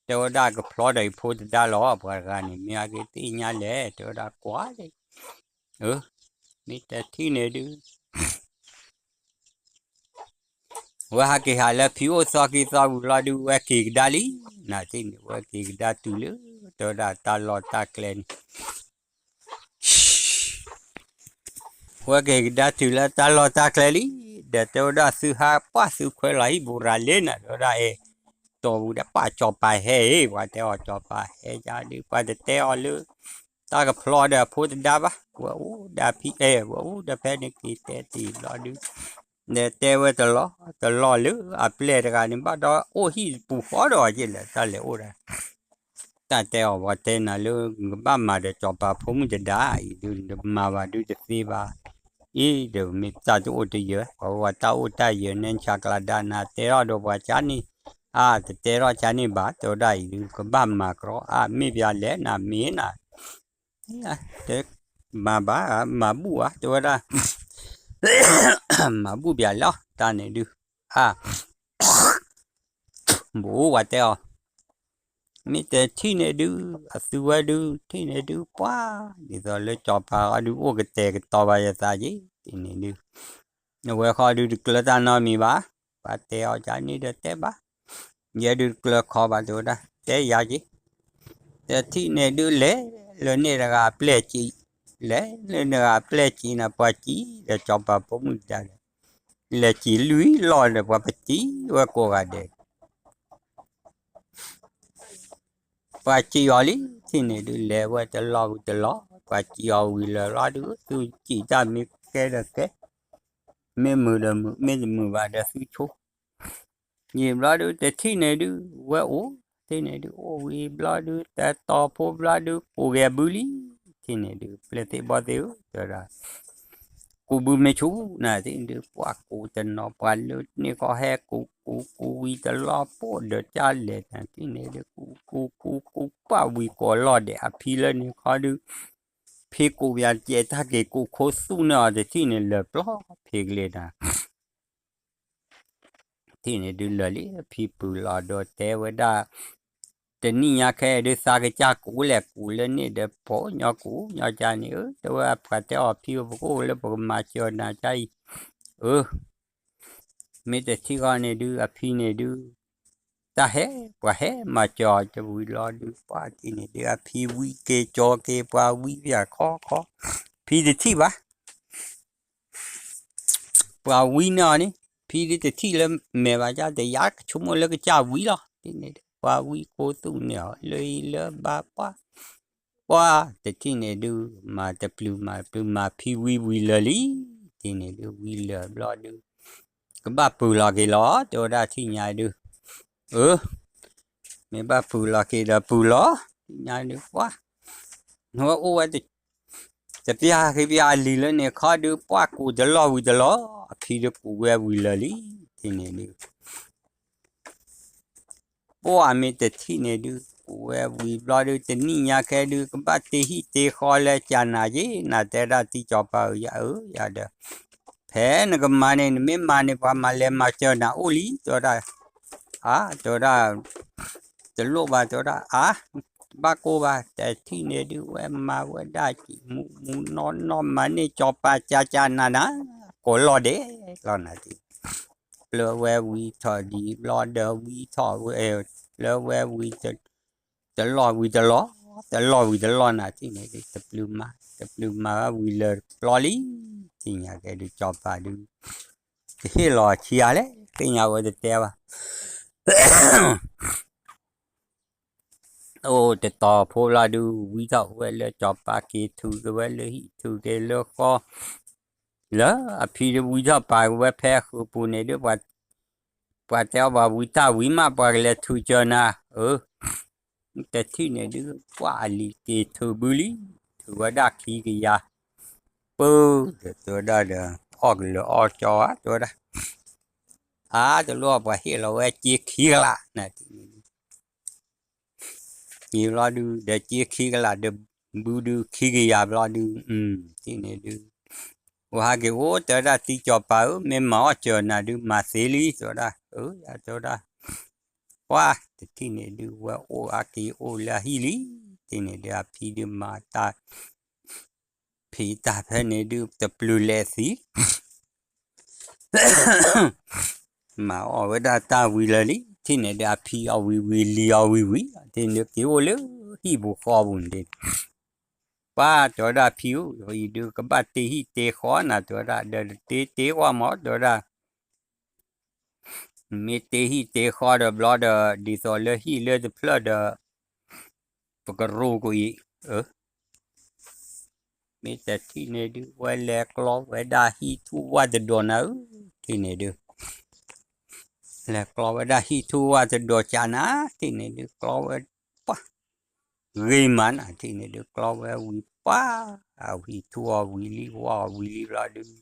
တဲဝဲဒၣ်ကဖျီဒီးယဖိတဒါလီၤ ပှၤတဂၤန့ၣ် မ့ၢ်အက့ၤသ့ၣ်ညါလဲၣ် တဲဝဲဒၣ်ကွၢ်လံ, မ့ၢ်တထံၣ်န့ၣ်ဒုး ဝဲဟးက့ၤဟးလၢဖံအိၣ်သီခံသီဝံၤလီၤဒုး ဝဲက့ၤကဒါလံ, နထံၣ်န့ၣ် ဝဲက့ၤကဒါတုၤလၢ တဲဝဲဒၣ်တၢ်လီၢ်တၢ်ကျဲန့ၣ် ဝဲက့ၤကဒါတုၤလၢတၢ်လီၢ်တၢ်ကျဲလံ, ဒီးတဲဝဲဒၣ်သုဟးပှၢ်သုခွဲးလီၤဟံၣ်ဘူးရၤလ့နၤ တဲဝဲဒၣ်အဲၣ်, တီၢ်ဝံၤဒီးပှၢ်ကၠီၤပၤဟဲအံၤ ပှၤတဲအီၤကၠီၤပၤဟဲယါဒုး ပှၤတတဲအီၤလၢ တၢ်ကဖျီဒီးအဖိတဒါဘၣ်, ဝဲအိၣ်ဒီးဖံအဲၣ် ဝဲအိၣ်ဒီးဖဲန့ၣ်က့ၤတဲတ့ၢ်ဘျီဒုး ဒီးတဲဝဲတလီၢ်တလီၢ်လၢအပျဲၢ်တဂၤန့ၣ် ဘၣ်ဒီးအိၣ်ဟံၣ်ပူၤဃီဒီးက့ၤလဲၣ် တၢ်လဲၤအိၣ်ဒီး တၢ်တဲအီၤ ပှၤတဲနၤလၢ ကဘၣ်မၤဒီးကၠီၤပၤဖိမုၣ်တဒါအံၤဒုး နတမၤဘၣ်ဒုးတသ့ဘၣ်, အံၤဒီးမ့ၢ်တၢ်တအိၣ်တယၢၤ ပှၤဝဲတၢ်အိၣ်တၢ်ယၢၤ နဲဆးကျးဒါနၤ တဲထီၣ်ဒီးပှၤကန့ၣ်, အါ တတဲထီၣ်ကန့ၣ်ဘၣ် တဲဝဲဒၣ်အံၤဒုး ကဘၣ်မၤကြီ အါ မ့ၢ်ပျဲလဲၣ်နၤ မ့ၢ်နၤ တမၤဘၣ် မၤဘူၣ်ဧါ တဲဝဲဒၣ် မၤဘူၣ်ပျဲလီၤ တၢ်န့ၣ်ဒုး အါ ဘူးဝဲတဲအီၤ မ့ၢ်တထံၣ်န့ၣ်ဒုး အသုဝဲဒုး ထံၣ်န့ၣ်ဒုး ပှၤ ဒ်သိးလၢကၠီၤပၤဃီဒုး အိၣ်ကတဲာ်ကတီၤဘၣ်ယသးက့ၤ တထံၣ်န့ၣ်ဒုး အဝဲဃီဒုးတကျၢၤတၢ်နီတမံၤဘၣ်, ပှၤတဲအီၤကန့ၣ်ဒီးတဲဘၣ်, ယဲဒုးတကျၢၤခီဘၣ် တဲဝဲဒၣ် တဲယၤက့ၤ တထံၣ်န့ၣ်ဒုး လဲၤလၢန့ၣ်တဂၤအပျဲၢ်စံး, လဲၤလၢန့ၣ်တဂၤအပျဲၢ်စံးန့ၣ် ပှၤစံးဒီးကၠီၤပၤဖိမုၣ်တဒါဒီး လဲၤစံးလွံၢ်လီၢ်ဒီး ပှၤပစံးဝဲကိးဂၤဒဲး ပှၤစံးအီၤလံ ထံၣ်န့ၣ်ဒုး လဲၤဝဲတလီၢ်ဝံၤတလီၢ် ပှၤစံးအီၤဝံၤလၢာ်လီၤဒုး သုစံးတၢ်မ့ၢ်ကဲဒီးကဲ, မ့ၢ်မုာ်ဒီးမုာ် မ့ၢ်တမုာ်ဘၣ်ဒီးသုဆိ ယံာ်ဘျီဒုး တထံၣ်န့ၣ်ဒုး ဝဲအိၣ် ထံၣ်န့ၣ်ဒုး အိၣ်ဝံၤဘျီဒုး တတီၤဖိဘျီဒုး ကိးဂဲၤဘုလံ, ထံၣ်န့ၣ်ဒုး ပျဲၢ်သ့ၣ်ဘီၣ်သ့ၣ်ဧၢ တဲဝဲဒၣ် ကိးဘုမ့ၢ်ဆူၣ် နၤထံၣ်န့ၣ်ဒုး ပှၤကိးတနီၤ ပှၤလၢန့ၣ်ခီဟဲကိး ကိး ကိးဝံၤတလီၢ်ပိၢ်ဒီးကၢ်လဲၣ် နၤထံၣ်န့ၣ်ဒုး ကိး ကိး ကိး ကိးပှၢ်ဝံၤကိးလီၢ်ဒဲး အဖံလၢန့ၣ်ခီဒုး ဖံကိးပှၤကဲတၢ်က့ၤကိးခိၣ်သူၣ်န့ၢ်အီၤ တထံၣ်န့ၣ်လၢာ်ပျီဖံကလ့ၤနၤ ထံၣ်န့ၣ်ဒုးလၢာ်လံ အဖံပုၢ်လီၤဒီးတဲဝဲဒၣ် တနံၣ်ညါခဲအံၤဒုး သးကစၢ်ကူးလဲၣ် ကူးလၢန့ၣ်ဒီး ပိာ်ညီကူးညီကၢ်န့ၣ် အၢ တဲဝဲ ပှၤတဲအီၤဖံဧၢ ပကအိၣ်လၢပကမၤစၢၤနၤကၢ်အံၤ အၢ မ့ၢ်တထံၣ်ဃီန့ၣ်ဒုး အဖံန့ၣ်ဒုး တၢ်ဟဲ ပှၤဟဲမၤစၢၤအီၤ တဝံၤလီၤဒုး ပှၤထံၣ်န့ၣ်ဒုး အဖံဝံက့ၤကၠီက့ၤ ပှၤဝံပှၤခီခီ ဖံတထံၣ်ဘၣ် ပှၤဝံန့ၢ်အီၤန့ၣ် ဖံဒုးတထံၣ်လၢမဲာ်ဘၣ် ကတယါကဆိကမိၣ်လၢကစၢ်ဝံလီၤ ထံၣ်န့ၣ်ဒုး ပှၤဝံကိးသူၣ်န့ၢ်အီၤ လၢအံၤလၢဘၣ်ပှၢ် ပှၢ်တထံၣ်န့ၣ်ဒုး မၤတပျုၤမၤတပျုၤ မၤဖံဝံဝံၤလၢာ်လံ ထံၣ်န့ၣ်ဒုးဝံလၢာ်ဘျီဒုး ကဘၣ်ပုၢ်လီၤက့ၤလီၤ တဲဝဲဒၣ်ထံၣ်ညါဒုး အၢ မ့ၢ်ဘၣ်ပုၢ်လီၤက့ၤဒီးပုၢ်လီၤ ထံၣ်ညါဒုး ပှၢ် နဝဲအိၣ်ဝဲ တပျၢ်က့ၤပျၢ်လံၤလၢန့ၣ်ခီဒုး ပှၢ်ကူးတလီၢ်ဝံၤတလီၢ် အဖံဒုးကူးဝဲဝံၤလၢာ်လံ ထံၣ်န့ၣ်ဒုး ပှၢ်မ့ၢ်တထံၣ်န့ၣ်ဒုး ကူးဝဲဝံၤဘျီဒုး တနံၣ်ညါခဲဒုး ကဘၣ်တ့ဟံၣ်တ့ဃီလၢကၢ်နၤက့ၤ နၤတဲဒၣ်တံကၠီၤပၤဧၢ ယၤဧၢ ယၤဒီး ဖဲနကမၤန့ၣ် နမ့ၢ်မၤန့ၣ် ပှၤမၤလဲၤမၤစၢၤနၤအိၣ်လံ တဲဝဲဒၣ် အါ တဲဝဲဒၣ် တလိၣ်ဘၣ် တဲဝဲဒၣ် အါ ဘၣ်ကိၢ်ဘၣ် တထံၣ်န့ၣ်ဒုး ဝဲမၤဝဲဒၣ်ကံၣ်မူးမူးနီၢ်နီၢ် မၤန့ၢ်ကၠီၤပၤကၢ်ကၢ်နၤနၤ ကိးလီၢ်ဒဲးလီၤနၤ ပျၢၤဝဲဝံၤထီၣ်ဒံးဘျီဒီးဝံထီၣ်ဝဲ ပျၢၤဝဲဝံၤ တလီၢ်ဝံၤတလီၢ် တလီၢ်ဝံၤတလီၢ်နၤ ထံၣ်န့ၣ်ဒုး တပျုၤမၤ တပျုၤမၤဝဲဝံၤလၢာ်ပျီလံ ထံၣ်ညါကဲဒုး ကၠီၤပၤဒုး ကဟ့ၣ်လီၤဆံးအါလဲၣ် သ့ၣ်ညါဝဲတတဲဘၣ် ပ အိၣ်တတီၤဖိလီၤဒုး ဝံထီၣ်ဝဲလၢစီၤပၤက့ၤထုးက့ၤဝဲလၢဟံၣ်ထုးက့ၤလၢဃီ, လၢအဖံဒုးဝံထီၣ်ပာ်က့ၤဝဲဖဲအဃုာ်ပူၤန့ၣ်ဒုး ပှၤတဲအီၤပှၤဝံတၢ်ဝံမး ပှၤကလဲၤထုးစၢၤနၤ, အၢ တထံၣ်န့ၣ်ဒုး ပှၤအလံၤက့ၤထုးဘုလံ, ထုးဝဲဒၣ်ခံကယၤ, ပၢ်ဒီးတဲဝဲဒၣ်ဒီး ဖီၣ်ကလၢၤအီၣ်ကၠီဧါ တဲဝဲဒၣ်, အါ တလိၣ်ပှၤဟ့ၣ်လီၤဝဲစ့ခံကလးနၤ, ယံာ်ဘျီဒုး ဒီးစ့ခံကလးဒီး ဘုဒုးခံကယၤဘျီဒုး ထံၣ်န့ၣ်ဒုး ဝဲဟးက့ၤအိၣ် တဲဝဲဒၣ်တံၤစီၤပၤဧၢ မ့ၢ်မၤအီၣ်စၢၤနၤဒုး မၤသ့လံ တဲဝဲဒၣ်, အၢ ယတဲဝဲဒၣ်, ပှၤတထံၣ်န့ၣ်ဒုး ဝဲအိၣ်ဟးက့ၤအိၣ်လၢအဟံၣ်လံ, ထံၣ်န့ၣ်ဒုး အဖံဒုးမၤတၢ် ဖံးတၢ်ဖဲန့ၣ်ဒုး တပျုၤလဲၤသံ မၤအီၣ်ဝဲဒၣ်တၢ်ဝံၤလၢာ်လံ, ထံၣ်န့ၣ်ဒုး အဖံအီၣ်ဝံၤဝံၤ လံၤအီၣ်ဝံၤဝံၤ, ထံၣ်န့ၣ်ဒုး က့ၤအိၣ်လၢဟံၣ်ပူၤဃီပူၤန့ၣ်, ပှၤတဲဝဲဒၣ်ဖံဧၢ, အံၤဒုးကဘၣ်တ့ဟံၣ်တ့ဃီနၤ တဲဝဲဒၣ်, ဒီးတတ့တ့ဝဲမး တဲဝဲဒၣ်, မ့ၢ်တ့ဟံၣ်တ့ဃီဒီးဘျီဒီး ဒ်သိးလၢဟံၣ်လၢတဖျၢၣ်ဒီး ပကရူၢ်ကွံာ်အံၤ, မ့ၢ်တထံၣ်န့ၣ်ဒုး ဝဲလဲၤကျီဝဲဒၣ်ဟံၣ်ထူၣ်ဝၣ်တဒိးနၤဧၢ, ထံၣ်န့ၣ်ဒုး လဲၤကျီဝဲဒၣ်ဟံၣ်ထူၣ်ဝၣ်တဒိးကနၤ, ထံၣ်န့ၣ်ဒုး ကျီဝဲ ပှၤ ဂ့ၤမးနၤ, ထံၣ်န့ၣ်ဒုး ကျီဝဲဝံၤပှၤ အဝံၤထူၣ်အီၤဝံၤလံ ဝၣ်အီၤဝံၤလံဘျီဒုး,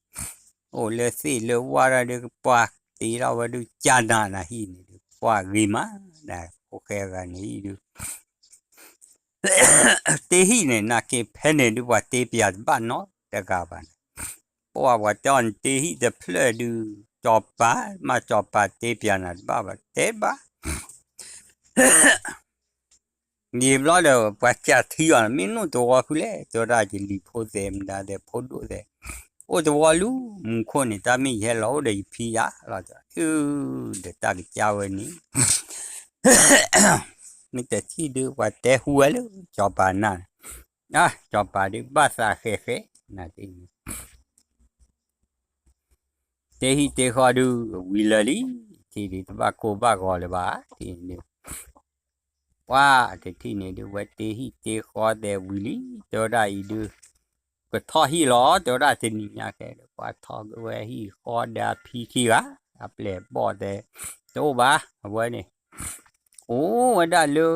အိၣ်လၢသ့ၣ်လၢဝၣ်ဒၣ်ဒုး ပှၤတ့ထီၣ်ဝဲဒုး ကနၤနၤ ဟံၣ်န့ၣ်ဒုး ပှၤဂ့ၤမးနၤ, ဖိၣ်ဃဲဂၤန့ၣ်ဒုး တ့ဟံၣ်န့ၣ် နာ်က့ဖဲန့ၣ်ဒုး ပှၤတ့ပၠးတဘၣ်နီတဂၤဘၣ်န့ၣ်, ပှၤပှၤတဲအီၤန့ၣ် တ့ဟံၣ်တဖျၢၣ်ဒုး စီၤပၤ မ့ၢ်စီၤပၤတ့ပၠးနၤတဘၣ်ဘၣ် တဲဘၣ် ယံာ်ဘျီဒီး ပှၤကးထံအီၤ မ့ၢ်နီၢ်တဝီဖုလဲၣ် တဲဝဲဒၣ် ယလံၤဖိသဲးမတၤသဲး ဖိဒိၣ်သဲး အိၣ်တဝီလူၤ မူခိၣ်န့ၣ် တၢ်မ့ၢ်ယဟဲလီၤအိၣ်ဒီးယဖံယၤလီၤ, အၢ ဒီးတၢ်ကစၢ်ဝဲန့ၣ် မ့ၢ်တထံၣ်ဒုး ပှၤတဲဟူဝဲလၢ စီၤပၤနၢ်န့ၣ်, အၢ စီၤပၤဒုး ဘၣ်သးဃဲးဃဲး နၤတ့ တ့ဟံၣ်တ့ဃီဒုး ဝံၤလၢာ်လံ, ထံၣ်ဒုး တဘၣ်ကိၢ်ဘၣ်ဂီၤလၢၤဘၣ်, ထံၣ်ဒုး ပှၤတထံၣ်န့ၣ်ဒုး ဝဲတ့ဟံၣ်တ့ဃီသဲးဝံၤလံ, တဲဝဲဒၣ်အံၤဒုး ကထီၣ်ဟံၣ်လီၤ, တဲဝဲဒၣ်တနံၤညါကဲဒီး ပှၤထီၣ်က့ၤဝဲဟံၣ်ဃီဒီးအဖံခံဂၤ, အပျဲၢ်ဘီၣ်သဲး တအိၣ်ဘၣ်, အဝဲန့ၣ် အိၣ်ဝဲဒၣ်လၢ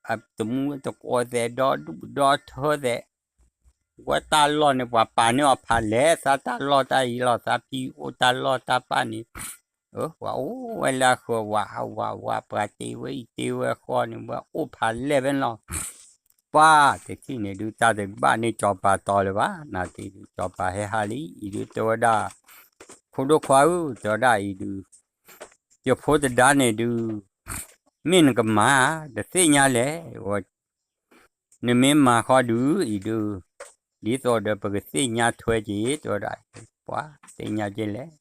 အတမူတကိးသဲး ဒီဒူၣ်ဒီထၢသဲး ဝဲတၢ်လီၢ်န့ၣ် ပှၤပာ်န့ၢ်အီၤဖးလဲၢ် သးတၢ်လီၢ်တၢ်အံၤလီၤ, သးဖံအိၣ်တၢ်လီၢ်တၢ်ပာ်န့ၣ်, ပှၤအိၣ်ဝဲလၢအဃၢၤ ဝးဝးဝး ပှၤတ့ဝဲအံၤတ့ဝဲဃီန့ၣ် ဝဲအိၣ်ဖးလဲၢ်ဖဲန့ၣ်လီၤ. ပှၤတထံၣ်န့ၣ်ဒုး တၢ်တဘၣ်န့ၢ်စီၤပၤတီၤလၢၤဘၣ်, နၤတ့ဒုး စီၤပၤဟဲဟးလံ, အံၤဒုးတဲဝဲဒၣ် ဖိဒိၣ်ခွါဧၢ, တဲဝဲဒၣ်အံၤဒုး ယဖိသဒါန့ၣ်ဒုး မ့ၢ်နကမၤ တသ့ၣ်ညါလဲၣ်, နမ့ၢ်မၤဃီဒုး အံၤဒုး ဒ်သိးဒီးပကသ့ၣ်ညါထွဲက့ၤ တဲဝဲဒၣ်, ပှၤသ့ၣ်ညါက့ၤလဲၣ်,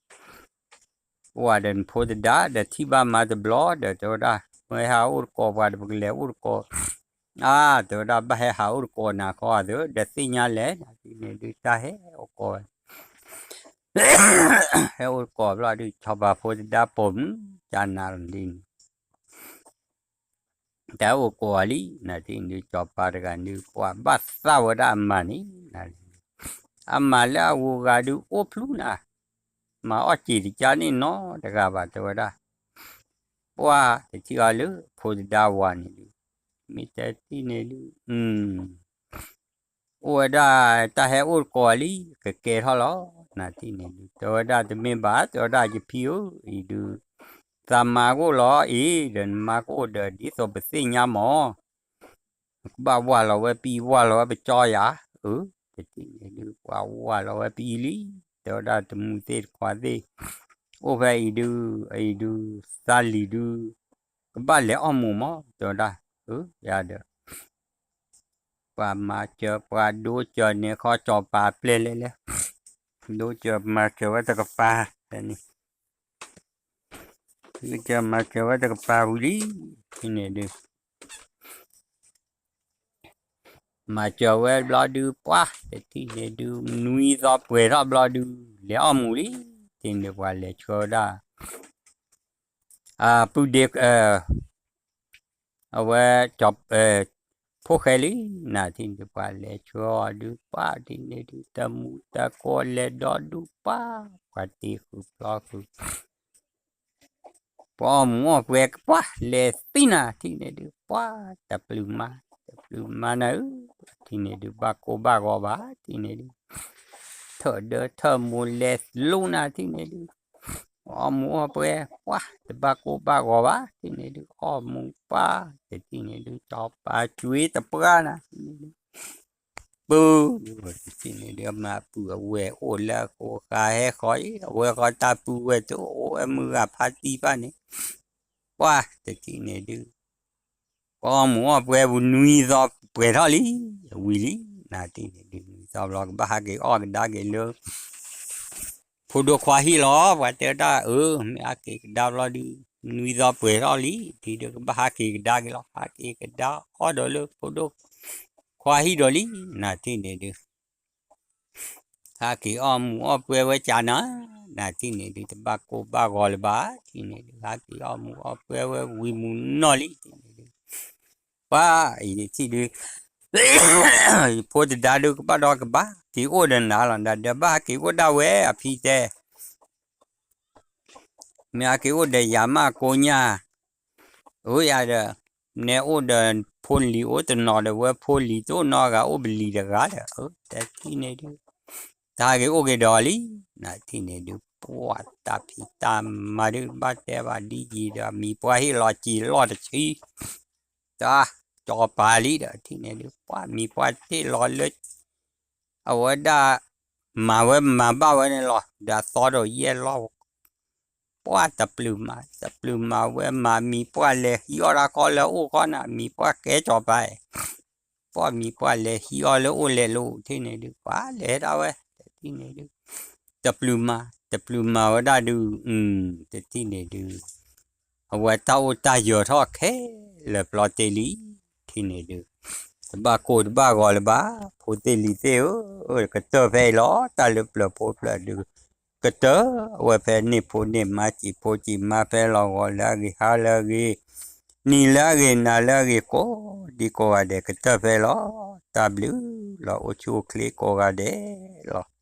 ပှၤဒီးနဖိသဒါဒီးထံၣ်ဘၣ်မၤတဘျီဒီး တဲဝဲဒၣ် မ့ၢ်ဟးအိၣ်တကိးပှၤဒီး ပကလဲၤအိၣ်တကိး, အါ တဲဝဲဒၣ် ဘၣ်ဟဲဟးအိၣ်တကိးနၤဃီသၢ ဒီးသ့ၣ်ညါလဲၣ်, နၤတ့န့ၣ်ဒုး တၢ်ဟဲအိၣ်ကိးဝဲ ဟဲအိၣ်တကိးဘျီဒုး စီၤပၤဖိသဒါပိာ်မုၣ် ကနၤလီၤဒ်န့ၣ် တၢ်အိၣ်ကိးလံ နၤတ့န့ၣ်ဒုး စီၤပၤတဂၤန့ၣ်ဒုး ပှၤဘၣ်သးဝဲဒၣ်အမၤန့ၣ် အမၤလၢအဂုၤအဂၤဒုး အိၣ်ဖျူနၤ, မၤအီၣ်စံာ်တကါန့ၣ်နီတဂၤဘၣ် တဲဝဲဒၣ်, ပှၤတထံၣ်အီၤလၢဖိသဒါဝၤန့ၣ်ဒုး မ့ၢ်တထံၣ်န့ၣ်ဒုး အိၣ်ဝဲဒၣ် တၢ်ဟဲအိၣ်တကိးလံ ကကဲထီၣ်လီၤ, နၤတ့န့ၣ်ဒုး တဲဝဲဒၣ်တမ့ၢ်ဘၣ် တဲဝဲဒၣ်ယဖံဧၢ, အံၤဒုး သးမါကအိၣ်လီၤအံၤ ဒီးနမါကအိၣ်ဒီး ဒ်သိးပသ့ၣ်ညါမး ကဘၣ်ဝၢ်လီၤဝဲပံၤ ဝၢ်လီၤဝဲပကၠီယၤ, အၢ တထံၣ်န့ၣ်ဒုး ပှၤဝၢ်လီၤဝဲပံၤလံ, တဲဝဲဒၣ်တမူသ့ၣ်တခွါသ့ၣ် အိၣ်ဖဲအံၤဒုး အံၤဒုး သးလံၤဒုး ကဘၣ်လဲၤအီၣ်မူးမး တဲဝဲဒၣ်, အၢ ယၤဒီး ပှၤမၤစၢၤ ပှၤဒိစၢၤန့ၣ် ခီစီၤပၤပျဲၢ်လဲၣ်လဲၣ်, ဒိစၢၤမၤစၢၤဝဲတကပၤန့ၣ် ဒိစၢၤမၤစၢၤဝဲတကပၤဝံၤလံ, န့ၣ်ဒုး မၤစၢၤဝဲဘျီဒုး ပှၤတထံၣ်န့ၣ်ဒုး နွံသီပှဲၤထီၣ်ဘျီဒုး လဲၤအီၣ်မူးလံ, တ့န့ၣ်ပှၤလဲၤဆှၢဝဲဒၣ် ပုၢ်ဒ့ အဝဲ ကၠီ ဖိၣ်ဃဲလံ, နၤထံၣ်န့ၣ်ဒုး ပှၤလဲၤဆှၢအီၤဒုး ပှၤထံၣ်န့ၣ်ဒုး တမူတကိးလဲၤဒီဒူၣ်ပှၤ, ပှၤတ့ဃုာ်ဖျီဃုာ် ပှၤအီၣ်မူးအီၣ်ပှဲၤကပှၢ် လဲၤသံနၤထံၣ်န့ၣ်ဒုး ပှၤတပျုာ်မၤ တပျုာ်မၤနၤဧၢ, ထံၣ်န့ၣ်ဒုး ဘၣ်ကိၢ်ဘၣ်ဂီၤဘၣ် ထံၣ်န့ၣ်ဒုး ထၢၣ်ဒၢထၢၣ်မိၢ်လဲၤလိနၤထံၣ်န့ၣ်ဒုး အီၣ်မူးအီၣ်ပှဲၤ ပှၤတဘၣ်ကိၢ်ဘၣ်ဂီၤဘၣ် ထံၣ်န့ၣ်ဒုး အီၣ်မူးပှၤ တထံၣ်န့ၣ်ဒုး စီၤပၤကွ့တပှၢ်နၤထံၣ်န့ၣ်ဒုး ပုၢ် တထံၣ်န့ၣ်ဒုး အမၤပုၢ်အဝဲၢ်အိၣ်လၢအဃိ ဃးဟဲဃီအံၤ အဝဲဃီတၢ်ပုၢ်ဝဲၢ်တအိၣ်အမုၢ်ဂၤဖါတံၢ်ဘၣ်န့ၣ် ပှၤတထံၣ်န့ၣ်ဒုး ပှၤအီၣ်မူးအီၣ်ပှဲၤပူၤနွံသီပှဲၤထီၣ်လံ, ဝံၤလံ နၤထံၣ်န့ၣ်ဒုး နွံသီဘျီ ကဘၣ်ဟးက့ၤအီၣ်ကဒါက့ၤလၢ ဖိဒိၣ်ခွါဟံၣ်လီၤ, ပှၤတဲဝဲဒၣ် အၢ မ့ၢ်ဟးက့ၤကဒါဘျီဒုး နွံသီပှဲၤထီၣ်လံ, ထံၣ်ဒုး ကဘၣ်ဟးက့ၤကဒါက့ၤလီၤ, ဟးက့ၤကဒါအီၣ်ဒီးလၢဖိဒိၣ်ခွါဟံၣ်ဒီးလံ, နၤထံၣ်န့ၣ်ဒုး ဟးက့ၤအီၣ်မူးအီၣ်ပှဲၤဝဲကၢ်နၤ, နၤထံၣ်န့ၣ်ဒုး တဘၣ်ကိၢ်ဘၣ်ဂီၤလၢၤဘၣ်, ထံၣ်န့ၣ်ဒုး ဟးက့ၤအီၣ်မူးအီၣ်ပှဲၤဝဲဝံၤမူးနီၢ်လံ, ထံၣ်န့ၣ်ဒုး ပှၤအံၤထံၣ်ဒုး ယဖိတဒါဒုး ကဘၣ်ဒီးကဘၣ်က့ၤအိၣ်ဒီးနၤလီၤ, နဒီးဘၣ်ဟးက့ၤအိၣ်ဒၣ်ဝဲအဖံတဲ မ့ၢ်ဟးက့ၤအိၣ်ဒီးယၤမးကိးညါ, အိၣ်ယၤဒီး နဲအိၣ်ဒီးဖိလံၤအိၣ်တနီၤဒီး ဝဲဖိလံၤတအိၣ်နီတဂၤ အိၣ်ပလံၤတဂၤဒီး တထံၣ်န့ၣ်ဒုး တဟးက့ၤအိၣ်က့ၤဒီးလံ, နၤထံၣ်န့ၣ်ဒုး ပှၤတၢ်ဖံးတၢ်မၤဒုး ဘၣ်တဲဘၣ်ဒ်ယံၤဒီး မံၤပှၢ်ဟ့ၣ်လီၤစံာ်လီၢ်တဆံ တၢ်ကၠီၤပၤလံဒီး ထံၣ်န့ၣ်ဒုး ပှၤမံၤပှၢ်တ့ၢ်လီၤလၢ အဝဲဒၣ် မၤဝဲမၤဘၣ်ဝဲန့ၣ်လီၤ, ဒီးအသီဒီးယဲၢ်လီၢ်, ပှၤတပျုာ်မၤ တပျုာ်မၤဝဲမၤ မံၤပှၢ်လဲၤဟံးအီၣ်တၢ်ခီလၢအအိၣ်ခီနၤ, မံၤပှၢ်ကဲကၠီၤပၤ, ပှၤမံၤပှၢ်လဲၤဟံးအီၣ်လၢအိၣ်လဲၤလိၤ ထံၣ်န့ၣ်ဒုး ပှၤလဲၤဒၣ်ဝဲ တထံၣ်န့ၣ်ဒုး တပျုာ်မၤ တပျုာ်မၤဝဲဒၣ်ဒုး တထံၣ်န့ၣ်ဒုး အဝဲတၢ်အိၣ်တၢ်ယၢၤထီၣ်ခဲလၢာ်ပျီတ့ၢ်လံ, ထံၣ်န့ၣ်ဒုး တဘၣ်ကိၢ်တဘၣ်ဂီၤလၢၤဘၣ်, ဖိသ့ၣ်လံၤသ့ၣ်ဧၢ, ကတၢၢ်ဖဲအံၤလီၤ, တၢ်လၢပျၢၤဖိဖျၢၣ်ဒုး ကတၢၢ်ဝဲဖဲန့ၢ်ဖိန့ၢ်မါ စံာ်ဖိစံာ်မါ ဖဲလီၤဂီၤလၢအဂ့ၤ ဟါလၢအဂ့ၤ နံၤလၢအဂ့ၤ နၤလၢအဂ့ၤ ကိးဒံကိးဂၤဒဲး ကတၢၢ်ဖဲအံၤလီၤ, တၢ်ဘျုးလီၤ အိၣ်ဆူၣ်အိၣ်ချ့ကိးဂၤဒဲးလီၤ.